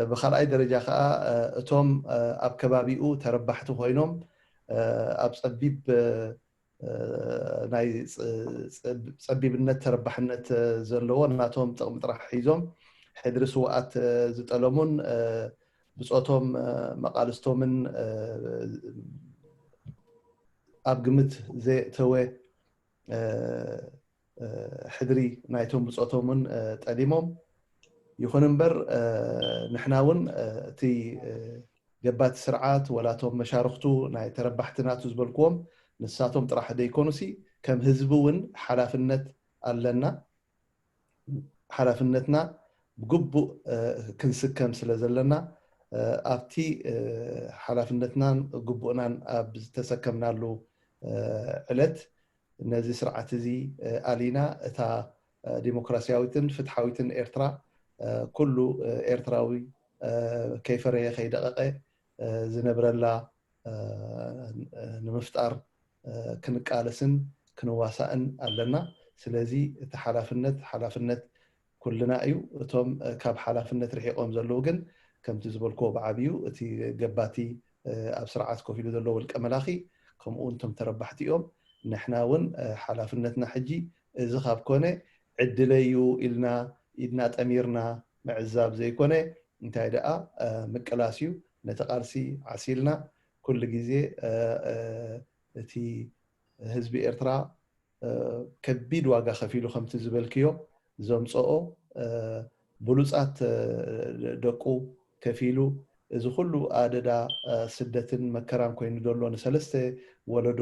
ብካልኣይ ደረጃ ከዓ እቶም ኣብ ከባቢኡ ተረባሕቲ ኮይኖም ኣብ ፀቢብ ናይ ፀቢብነት ተረባሕነት ዘለዎ ናቶም ጥቕሚ ጥራሕ ሒዞም ሕድሪ ስውኣት ዝጠለሙን ብፆቶም መቃልስቶምን ኣብ ግምት ዘየእተወ ሕድሪ ናይቶም ብፆቶም እውን ጠሊሞም። ይኹን እምበር ንሕና እውን እቲ ገባቲ ስርዓት ወላቶም መሻርክቱ ናይ ተረባሕቲ ናቱ ዝበልክዎም ንሳቶም ጥራሕ ዘይኮኑሲ ከም ህዝቢ እውን ሓላፍነት ኣለና። ሓላፍነትና ብግቡእ ክንስከም ስለ ዘለና ኣብቲ ሓላፍነትናን ግቡእናን ኣብ ዝተሰከምናሉ ዕለት ነዚ ስርዓት እዚ ኣሊና እታ ዲሞክራሲያዊትን ፍትሓዊትን ኤርትራ ኩሉ ኤርትራዊ ከይፈረየ ከይደቐቐ ዝነብረላ ንምፍጣር ክንቃለስን ክንዋሳእን ኣለና። ስለዚ እቲ ሓላፍነት ሓላፍነት ኩልና እዩ። እቶም ካብ ሓላፍነት ርሒቆም ዘለዉ ግን ከምቲ ዝበልክዎ ብዓብዩ እቲ ገባቲ ኣብ ስርዓት ኮፍ ኢሉ ዘሎ ውልቀ መላኺ ከምኡ እውን እቶም ተረባሕቲ እዮም። ንሕና እውን ሓላፍነትና ሕጂ እዚ ካብ ኮነ ዕድለይ እዩ ኢልና ኢድና ጠሚርና ምዕዛብ ዘይኮነ እንታይ ደኣ ምቅላስ እዩ። ነቲ ቃልሲ ዓሲልና ኩሉ ግዜ እቲ ህዝቢ ኤርትራ ከቢድ ዋጋ ከፊሉ ከምቲ ዝበልክዮ ዘምፀኦ ብሉፃት ደቁ ከፊሉ እዚ ኩሉ ኣደዳ ስደትን መከራን ኮይኑ ዘሎ ንሰለስተ ወለዶ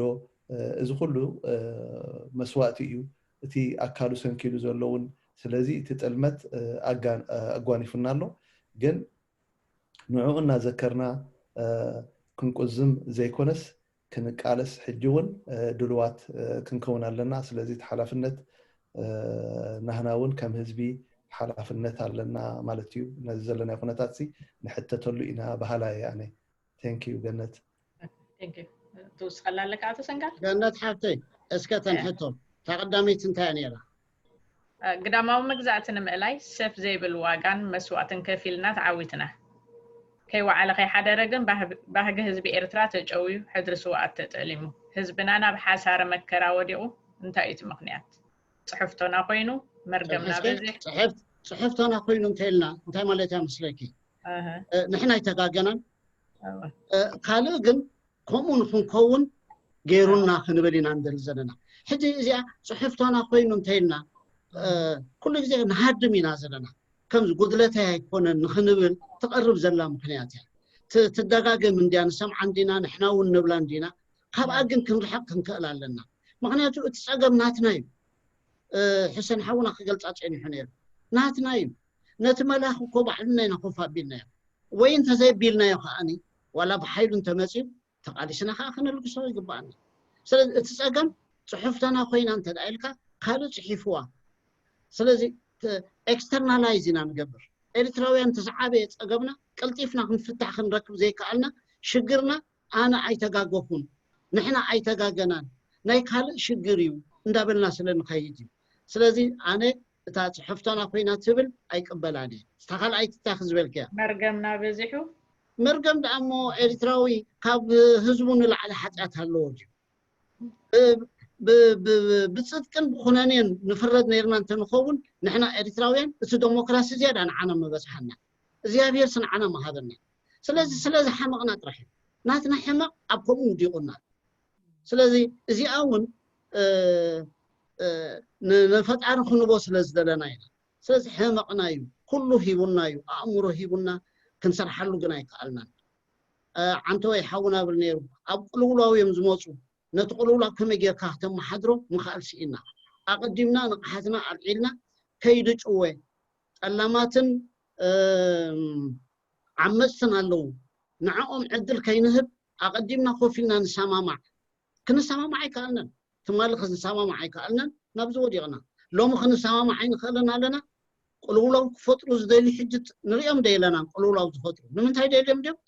እዚ ኩሉ መስዋእቲ እዩ። እቲ ኣካሉ ሰንኪሉ ዘሎ እውን ስለዚ እቲ ጥልመት ኣጓኒፉና ኣሎ። ግን ንዕኡ እናዘከርና ክንቁዝም ዘይኮነስ ክንቃለስ ሕጂ እውን ድልዋት ክንከውን ኣለና። ስለዚ እቲ ሓላፍነት ናህና እውን ከም ህዝቢ ሓላፍነት ኣለና ማለት እዩ። ነዚ ዘለናዮ ኩነታት ንሕተተሉ ኢና በሃላይ እየ ኣነ። Thank you ገነት። ትውስኸላ ኣለካ ኣቶ ሰንጋል? ገነት ሓፍተይ እስከ ተንሕቶ እታ ቀዳመይቲ እንታይ እያ ነይራ? ግዳማዊ መግዛእቲ ንምእላይ ሰፍ ዘይብል ዋጋን መስዋእትን ከፊልና ተዓዊትና። ከይወዓለ ከይሓደረ ግን ባህጊ ህዝቢ ኤርትራ ተጨውዩ ሕድሪ ስውኣት ተጠሊሙ። ህዝብና ናብ ሓሳረ መከራ ወዲቑ እንታይ እዩ እቲ ምኽንያት? ፅሕፍቶና ኮይኑ መርገምና በዚሕ ፅሕፍቶና ኮይኑ እንተኢልና እንታይ ማለት እያ መስለኪ? ንሕና ኣይተጋገናን ካልእ ግን ከምኡ ንክንከውን ገይሩና ክንብል ኢና ንደሊ ዘለና። ሕጂ እዚኣ ፅሕፍቶና ኮይኑ እንተኢልና ኩሉ ግዜ ንሃድም ኢና ዘለና። ከምዚ ጉድለተይ ኣይኮነን ንክንብል ትቐርብ ዘላ ምክንያት እያ። ትደጋገም እንድያ፣ ንሰምዓ እንዲና፣ ንሕና እውን ንብላ እንዲና። ካብኣ ግን ክንርሕቕ ክንክእል ኣለና። ምክንያቱ እቲ ፀገም ናትና እዩ። ሕሰን ሓውና ክገልፃ ፀኒሑ ነይሩ። ናትና እዩ። ነቲ መላኽ እኮ ባዕልና ኢና ኮፍ ኣቢልናዮ ወይ እንተዘይቢልናዮ ከዓኒ ዋላ ብሓይሉ እንተመፅዩ ተቓሊስና ከዓ ክነልግሶ ይግባኣና። ስለዚ እቲ ፀገም ፅሑፍተና ኮይና እንተ ኢልካ ካልእ ፅሒፍዋ። ስለዚ ኤክስተርናላይዝ ኢና ንገብር። ኤርትራውያን እቲ ዝዓበየ ፀገምና ቀልጢፍና ክንፍታሕ ክንረክብ ዘይከኣልና ሽግርና ኣነ ኣይተጋገኹን፣ ንሕና ኣይተጋገናን፣ ናይ ካልእ ሽግር እዩ እንዳበልና ስለ ንኸይድ እዩ። ስለዚ ኣነ እታ ፅሕፍቶና ኮይና ትብል ኣይቅበላን እየ። እታ ካልኣይቲ እንታይ ክዝበልክያ? መርገምና በዚሑ። መርገም ደኣ እሞ ኤርትራዊ ካብ ህዝቡ ንላዕሊ ሓጢኣት ኣለዎ ድዩ? ብፅድቅን ብኩነኔን ንፍረድ ነይርና እንተንኸውን ንሕና ኤርትራውያን እቲ ደሞክራሲ ዝያዳ ንዓና ምበፅሓና፣ እግዚኣብሄርስ ንዓና ምሃበና። ስለዚ ስለዚ ሓመቕና ጥራሕ እዩ። ናትና ሕመቕ ኣብ ከምኡ ውዲቑና። ስለዚ እዚኣ እውን ንፈጣሪ ክንቦ ስለ ዝደለና ኢና። ስለዚ ሕመቕና እዩ፣ ኩሉ ሂቡና እዩ፣ ኣእምሮ ሂቡና፣ ክንሰርሓሉ ግን ኣይከኣልናን። ዓንተወይ ሓውና ብል ነይሩ፣ ኣብ ቅልውላው እዮም ዝመፁ። ነቲ ቅልውላው ከመይ ጌርካ ክተመሓድሮ ምኽኣል ስኢና። ኣቐዲምና ንቕሓትና ኣልዒልና ከይዲ ጭወ ጠላማትን ዓመፅትን ኣለዉ። ንዕኦም ዕድል ከይንህብ ኣቐዲምና ኮፍ ኢልና ንሰማማዕ። ክንሰማማዕ ኣይከኣልናን። ትማሊ ክንሰማማዕ ኣይከኣልናን፣ ናብዚ ወዲቕና። ሎሚ ክንሰማማዕ ኣይንኽእልን ኣለና። ቅልውላው ክፈጥሩ ዝደልዩ ሕጂ ንሪኦም ደይለናን ቅልውላው ዝፈጥሩ። ንምንታይ ደልዮም ድዮም?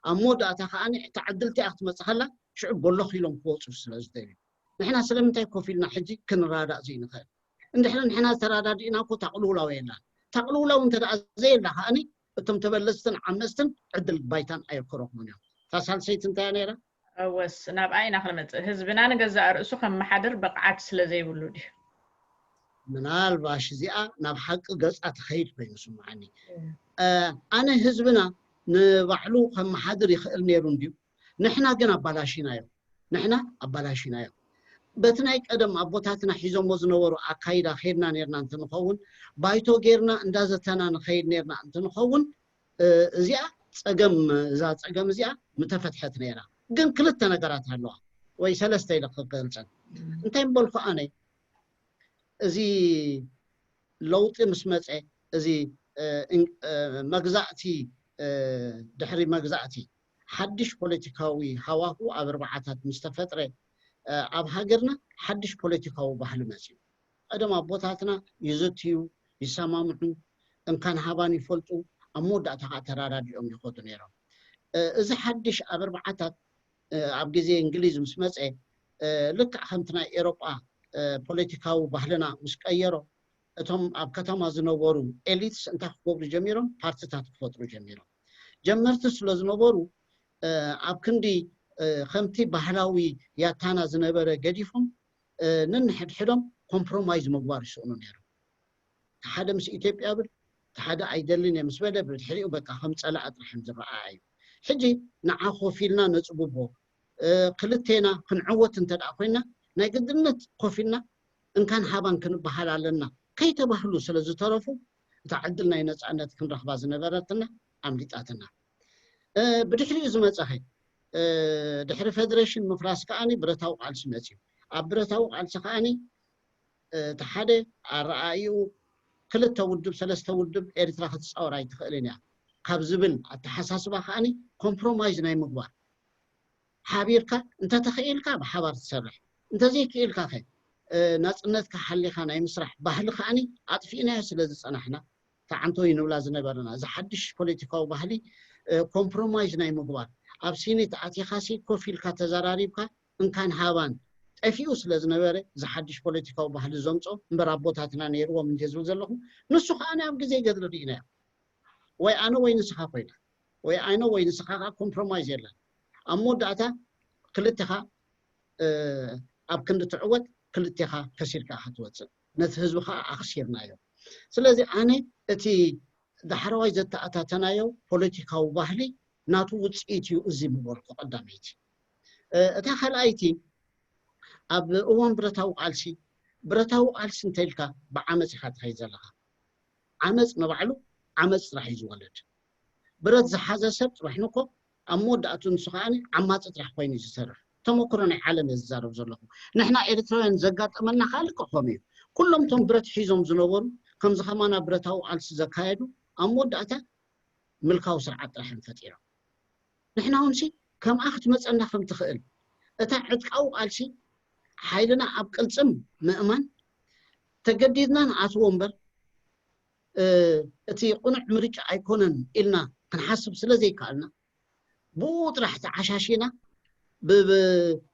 ኣብ መወዳእታ ከዓኒ እታ ዕድል እቲኣ ክትመፅእ ከላ ሽዑ በሎኽ ኢሎም ክወፁ ስለ ዝደልዩ። ንሕና ስለምንታይ ኮፍ ኢልና ሕጂ ክንረዳዳእ ዘይንኽእል? እንድሕሪ ንሕና ዝተረዳዲእና እኮ እታ ቅልውላው የላን። እታ ቅልውላው እንተ ደኣ ዘየላ ከዓኒ እቶም ተበለፅትን ዓመፅትን ዕድል ባይታን ኣይክረኽቡን እዮም። እታ ሳልሰይቲ እንታይ እያ ነይራ? እወስ ናብኣ ኢና ክንመፅእ። ህዝብና ንገዛእ ርእሱ ከመሓድር ብቕዓት ስለ ዘይብሉ ድዩ? ምናልባሽ እዚኣ ናብ ሓቂ ገፃ ትኸይድ ኮይኑ ስምዓኒ። ኣነ ህዝብና ንባዕሉ ከመሓድር ይኽእል ነይሩ እንድዩ። ንሕና ግን ኣባላሺናዮ። ንሕና ኣባላሺናዮ። በቲ ናይ ቀደም ኣቦታትና ሒዞሞ ዝነበሩ ኣካይዳ ከይድና ነርና እንትንኸውን፣ ባይቶ ጌርና እንዳዘተና ንኸይድ ነርና እንትንኸውን፣ እዚኣ ጸገም፣ እዛ ጸገም እዚኣ ምተፈትሐት ነይራ። ግን ክልተ ነገራት ኣለዋ ወይ ሰለስተ ኢለ ክገልጸን። እንታይ ምበልኩ ኣነ፣ እዚ ለውጢ ምስ መጸ፣ እዚ መግዛእቲ፣ ድሕሪ መግዛእቲ ሓድሽ ፖለቲካዊ ሃዋሁ ኣብ ኣርባዓታት ምስ ተፈጥረ፣ ኣብ ሃገርና ሓድሽ ፖለቲካዊ ባህሊ መጽዩ። ቀደም ኣቦታትና ይዝትዩ፣ ይሰማምዑ፣ እንካን ሃባን ይፈልጡ፣ ኣብ መወዳእታ ከዓ ተራዳዲኦም ይኸዱ ነይሮም። እዚ ሓድሽ ኣብ ኣርባዓታት ኣብ ግዜ እንግሊዝ ምስ መጸ፣ ልክዕ ከምቲ ናይ ኤሮጳ ፖለቲካዊ ባህልና ምስ ቀየሮ፣ እቶም ኣብ ከተማ ዝነበሩ ኤሊትስ እንታይ ክገብሩ ጀሚሮም? ፓርቲታት ክፈጥሩ ጀሚሮም። ጀመርቲ ስለ ዝነበሩ፣ ኣብ ክንዲ ከምቲ ባህላዊ ያታና ዝነበረ ገዲፎም፣ ነንሕድሕዶም ኮምፕሮማይዝ ምግባር ይስእኑ ነይሮም። ሓደ ምስ ኢትዮጵያ ብል፣ ሓደ ኣይደልን እየ ምስ በለ፣ ብድሕሪኡ በቃ ከም ጸላኢ ጥራሕ እዮም ዝረኣዩ። ሕጂ ንዓ ኮፍ ኢልና ነጽብቦ፣ ክልቴና ክንዕወት እንተ ደኣ ኮይና፣ ናይ ግድነት ኮፍ ኢልና እንካን ሃባን ክንበሃል ኣለና ከይተባህሉ ስለ ዝተረፉ፣ እታ ዕድል ናይ ነጻነት ክንረኽባ ዝነበረትና ኣምሊጣትና። ብድሕሪኡ ዝመጸኸ፣ ድሕሪ ፌደሬሽን ምፍራስ ከኣኒ ብረታዊ ቃልሲ መጽዩ። ኣብ ብረታዊ ቃልሲ ከኣኒ፣ እቲ ሓደ ኣረኣእይኡ፣ ክልተ ውድብ ሰለስተ ውድብ ኤርትራ ክትጻወር ኣይትኽእልን እያ ካብ ዝብል ኣተሓሳስባ ከኣኒ ኮምፕሮማይዝ ናይ ምግባር፣ ሓቢርካ እንተተኽኢልካ ብሓባር ትሰርሕ፣ እንተዘይክኢልካ ኸ ናጽነትካ ሓሊኻ ናይ ምስራሕ ባህሊ ከኣኒ ኣጥፊእናዮ ስለ ዝጸናሕና፣ ተዓንቶ ይንብላ ዝነበርና። እዚ ሓድሽ ፖለቲካዊ ባህሊ ኮምፕሮማይዝ ናይ ምግባር፣ ኣብ ሲኒት ኣቲኻሲ ኮፍ ኢልካ ተዘራሪብካ እንካን ሃባን ጠፊኡ ስለ ዝነበረ፣ እዚ ሓድሽ ፖለቲካዊ ባህሊ ዘምጾ እምበር ኣቦታትና ነይርዎም እንደ ዝብል ዘለኹ፣ ንሱ ከኣ ኣብ ግዜ ገድሊ ርኢናዮ። ወይ ኣነ ወይ ንስኻ ኮይና፣ ወይ ኣነ ወይ ንስኻ ከኣ ኮምፕሮማይዝ የለን። ኣብ መወዳእታ ክልቴኻ ኣብ ክንዲ ትዕወት፣ ክልቴኻ ከሲርካ ክትወፅእ፣ ነቲ ህዝቢ ከኣ ኣኽሲርናዮ። ስለዚ ኣነ እቲ ዳሕረዋይ ዘተኣታተናዮ ፖለቲካዊ ባህሊ ናቱ ውፅኢት እዩ እዚ ምበልኩ ቀዳመይቲ። እታ ካልኣይቲ፣ ኣብ እዋን ብረታዊ ቃልሲ፣ ብረታዊ ቃልሲ እንተኢልካ ብዓመፅ ኢኻ ትኸይድ ዘለኻ። ዓመፅ ንባዕሉ ዓመፅ ጥራሕ እዩ ዝወልድ። ብረት ዝሓዘ ሰብ ጥራሕ ንኮ ኣብ መወዳእቱ ንሱ ከኣ ዓማፂ ጥራሕ ኮይኑ እዩ ዝሰርሕ። ተመክሮ ናይ ዓለም እየ ዝዛረብ ዘለኹ። ንሕና ኤርትራውያን ዘጋጠመና ከኣ ልክዕ ከምኡ እዩ። ኩሎም እቶም ብረት ሒዞም ዝነበሩ፣ ከምዚ ከማና ብረታዊ ቃልሲ ዘካየዱ፣ ኣብ መወዳእታ ምልካዊ ስርዓት ጥራሕ እዮም ፈጢሮም። ንሕና እውን ሲ ከምኣ ክትመፀና ከም ትኽእል፣ እታ ዕጥቃዊ ቃልሲ ሓይልና ኣብ ቅልፅም ምእማን፣ ተገዲድና ንኣትዎ እምበር፣ እቲ ቅኑዕ ምርጫ ኣይኮነን ኢልና ክንሓስብ ስለ ዘይከኣልና፣ ብኡ ጥራሕ ተዓሻሺና፣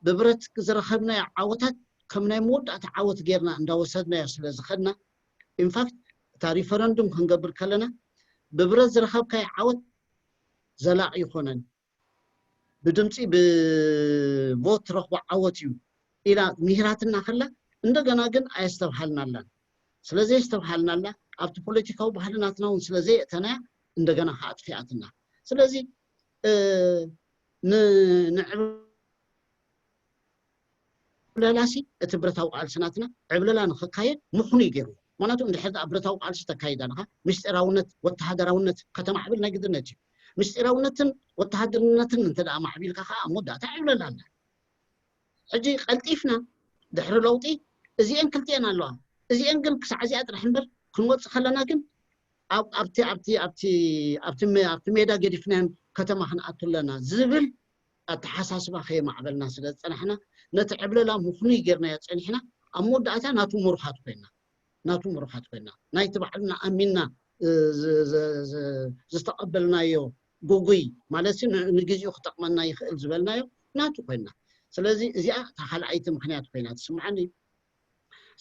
ብብረት ዝረኸብናዮ ዓወታት ከም ናይ መወዳእታ ዓወት ጌርና እንዳወሰድናዮ ስለ ዝኸድና፣ ኢንፋክት እታ ሪፈረንዱም ክንገብር ከለና፣ ብብረት ዝረኸብካዮ ዓወት ዘላቒ ይኾነን፣ ብድምፂ ብቮት ትረኽቦ ዓወት እዩ ኢላ ምሂራትና ከላ፣ እንደገና ግን ኣየስተብሃልናላን። ስለ ዘየስተብሃልናላ፣ ኣብቲ ፖለቲካዊ ባህሊ ናትና እውን ስለ ዘየእተናያ፣ እንደገና ከኣ ኣጥፊኣትና። ስለዚ ንዕብለላሲ እቲ ብረታዊ ቃልሲ ናትና ዕብለላ ንክካየድ ምኽኑይ ገይሩ። ምክንያቱ እንድሕር ደኣ ብረታዊ ቃልሲ ተካይድ ኣለካ፣ ምስጢራውነት፣ ወተሃደራውነት ከተማዕብል ናይ ግድነት እዩ። ምስጢራውነትን ወተሃደርነትን እንተ ደኣ ማዕቢልካ ከኣ ኣብ መወዳእታ ዕብለላ ኣላ። ሕጂ ቀልጢፍና ድሕሪ ለውጢ እዚኤን ክልቲኤን ኣለዋ። እዚኤን ግን ክሳዕ እዚኣ ጥራሕ እምበር ክንወጽእ ከለና ግን ኣብቲ ኣብቲ ኣብቲ ኣብቲ ኣብቲ ሜዳ ገዲፍናየን ከተማ ክንኣቱ ኣለና ዝብል ኣተሓሳስባ ከየማዕበልና ስለ ዝጸናሕና፣ ነቲ ዕብለላ ምኽኑይ ጌርናዮ ጸኒሕና፣ ኣብ መወዳእታ ናቱ ምሩኻት ኮይና፣ ናቱ ምሩኻት ኮይና፣ ናይቲ ባዕልና ኣሚንና ዝተቐበልናዮ ጉጉይ ማለት ንግዜኡ ክጠቕመና ይኽእል ዝበልናዮ ናቱ ኮይና። ስለዚ እዚኣ እታ ካልኣይቲ ምኽንያት ኮይና ትስምዓኒ።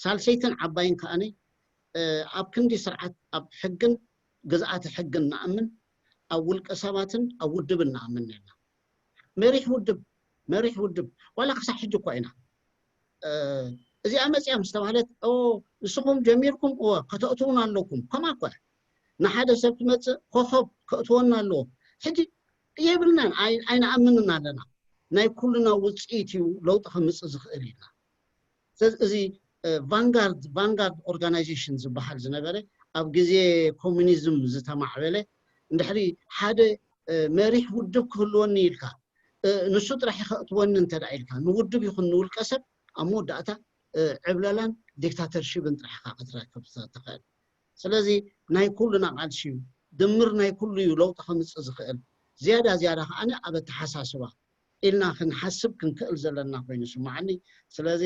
ሳልሰይትን ዓባይን ከኣኒ ኣብ ክንዲ ስርዓት ኣብ ሕግን ግዝኣተ ሕግን ንኣምን፣ ኣብ ውልቀ ሰባትን ኣብ ውድብን ንኣምን ነርና። መሪሕ ውድብ መሪሕ ውድብ ዋላ ክሳብ ሕጂ እኳ ኢና። እዚኣ መፅያ ምስ ተባህለት ንስኹም ጀሚርኩም እወ ከተእትውን ኣለኩም ከምኣ እኳ ንሓደ ሰብ ትመፅእ ኮኸብ ከእትወና ኣለዎ። ሕጂ የብልናን ኣይንኣምንን ኣለና። ናይ ኩልና ውፅኢት እዩ ለውጢ ከምፅእ ዝኽእል ኢልና። ስለዚ እዚ ቫንጋርድ ቫንጋርድ ኦርጋናይዜሽን ዝበሃል ዝነበረ ኣብ ግዜ ኮሚኒዝም ዝተማዕበለ እንድሕሪ ሓደ መሪሕ ውድብ ክህልወኒ ኢልካ ንሱ ጥራሕ ከእትወኒ እንተ ኢልካ ንውድብ ይኹን ንውልቀ ሰብ ኣብ መወዳእታ ዕብለላን ዲክታተርሽብን ጥራሕ ኢኻ ክትረክብ ትኽእል። ስለዚ ናይ ኩሉና ቃልሲ እዩ። ድምር ናይ ኩሉ እዩ ለውጢ ከምፅእ ዝኽእል። ዝያዳ ዝያዳ ከዓኒ ኣብ ኣተሓሳስባ ኢልና ክንሓስብ ክንክእል ዘለና ኮይኑ ይስማዓኒ። ስለዚ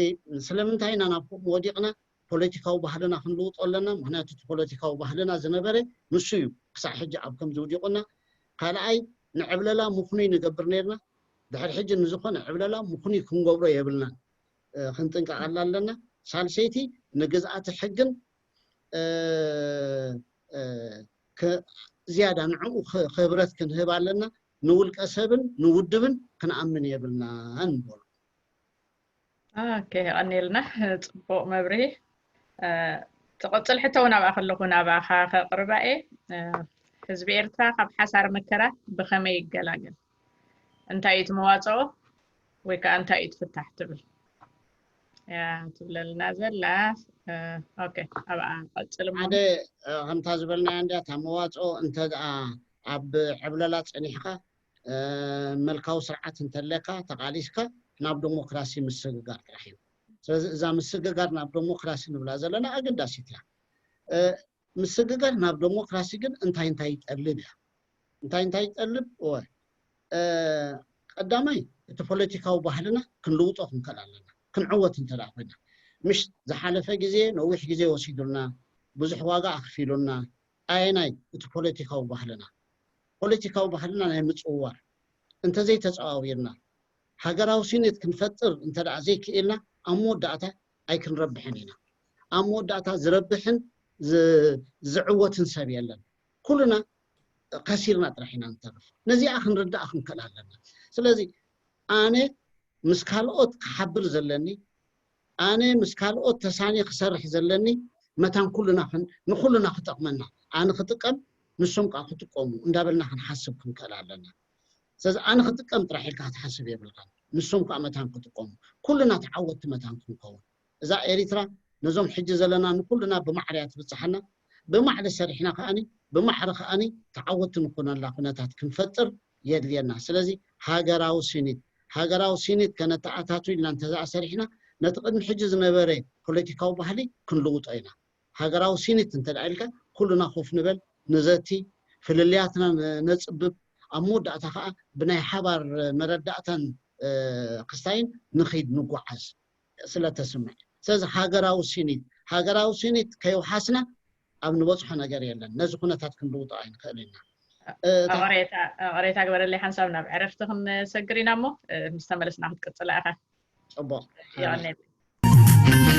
ስለምንታይ ኢና ናብ ከምኡ ወዲቕና? ፖለቲካዊ ባህልና ክንልውጦ ኣለና። ምክንያቱ እቲ ፖለቲካዊ ባህልና ዝነበረ ንሱ እዩ ክሳዕ ሕጂ ኣብ ከምዚ ውዲቑና። ካልኣይ ንዕብለላ ምኽኑይ ንገብር ነርና። ድሕሪ ሕጂ ንዝኾነ ዕብለላ ምኽኑይ ክንገብሮ የብልናን። ክንጥንቀቐላ ኣለና። ሳልሰይቲ ንግዝኣተ ሕግን ዝያዳ ንዕኡ ክብረት ክንህብ ኣለና። ንውልቀ ሰብን ንውድብን ክንኣምን የብልናን ንበሉ። ኦኬ፣ የቐንየልና። ጽቡቕ መብርሂ። ትቕጽል ሕቶ እውን ኣብኣ ከለኹ ናብኣኻ ከቕርባ እየ። ህዝቢ ኤርትራ ካብ ሓሳር መከራ ብኸመይ ይገላገል? እንታይ እዩ እቲ መዋፅኦ ወይ ከዓ እንታይ እዩ እቲ ፍታሕ ትብል እያ ትብለልና ዘላ። ኦኬ፣ ኣብኣ ቀፅል እሞ። ሓደ ከምታ ዝበልናያ እንድያ፣ እታ መዋፅኦ እንተ ደኣ ኣብ ዕብለላ ፀኒሕካ መልካዊ ስርዓት እንተለካ ተቓሊስካ ናብ ዲሞክራሲ ምስግጋር ጥራሕ እዩ። ስለዚ እዛ ምስግጋር ናብ ዲሞክራሲ ንብላ ዘለና ኣገዳሲት እያ። ምስግጋር ናብ ዲሞክራሲ ግን እንታይ እንታይ ይጠልብ እያ? እንታይ እንታይ ይጠልብ? እወ ቀዳማይ እቲ ፖለቲካዊ ባህልና ክንልውጦ ክንክእል ኣለና። ክንዕወት እንተ ኮይና ምሽ ዝሓለፈ ግዜ ነዊሕ ግዜ ወሲዱልና ብዙሕ ዋጋ ኣኽፊሉና ኣየናይ እቲ ፖለቲካዊ ባህልና ፖለቲካዊ ባህልና ናይ ምፅውዋር እንተዘይተፀዋዊርና ሃገራዊ ሲኔት ክንፈጥር እንተ ዘይክኢልና ኣብ መወዳእታ ኣይክንረብሕን ኢና። ኣብ መወዳእታ ዝረብሕን ዝዕወትን ሰብ የለን። ኩልና ከሲርና ጥራሕ ኢና ንተርፍ። ነዚኣ ክንርዳእ ክንክእል ኣለና። ስለዚ ኣነ ምስ ካልኦት ክሓብር ዘለኒ ኣነ ምስ ካልኦት ተሳኒ ክሰርሕ ዘለኒ መታን ኩልና ንኩልና ክጠቕመና ኣነ ክጥቀም ንሶም ከዓ ክጥቀሙ እንዳበልና ክንሓስብ ክንክእል ኣለና። ስለዚ ኣነ ክጥቀም ጥራሕ ኢልካ ክትሓስብ የብልካ። ንሶም ከዓ መታን ክጥቀሙ ኩልና ተዓወትቲ መታን ክንከውን እዛ ኤሪትራ ነዞም ሕጂ ዘለና ንኩልና ብማዕረ እያ ትብፅሓና። ብማዕረ ሰሪሕና ከዓኒ ብማዕረ ከዓኒ ተዓወትቲ ንኮነላ ኩነታት ክንፈጥር የድልየና። ስለዚ ሃገራዊ ሲኒት ሃገራዊ ሲኒት ከነተኣታቱ ኢልና እንተዘኣ ሰሪሕና ነቲ ቅድሚ ሕጂ ዝነበረ ፖለቲካዊ ባህሊ ክንልውጦ ኢና። ሃገራዊ ሲኒት እንተ ኢልካ ኩልና ኮፍ ንበል ንዘቲ ፍልልያትና ነፅብብ ኣብ መወዳእታ ከዓ ብናይ ሓባር መረዳእታን ክስታይን ንኺድ ንጓዓዝ ስለተስምዕ ስለዚ ሃገራዊ ሲኒት ሃገራዊ ሲኒት ከይውሓስና ኣብ ንበፅሖ ነገር የለን። ነዚ ኩነታት ክንልውጦ ኣይንኽእል ኢና። ቅሬታ ግበረለይ ሓንሳብ ናብ ዕረፍቲ ክንሰግር ኢና እሞ ምስ ተመለስና ክትቅፅላ ኢኻ። ፅቡቅ። የቐኔል።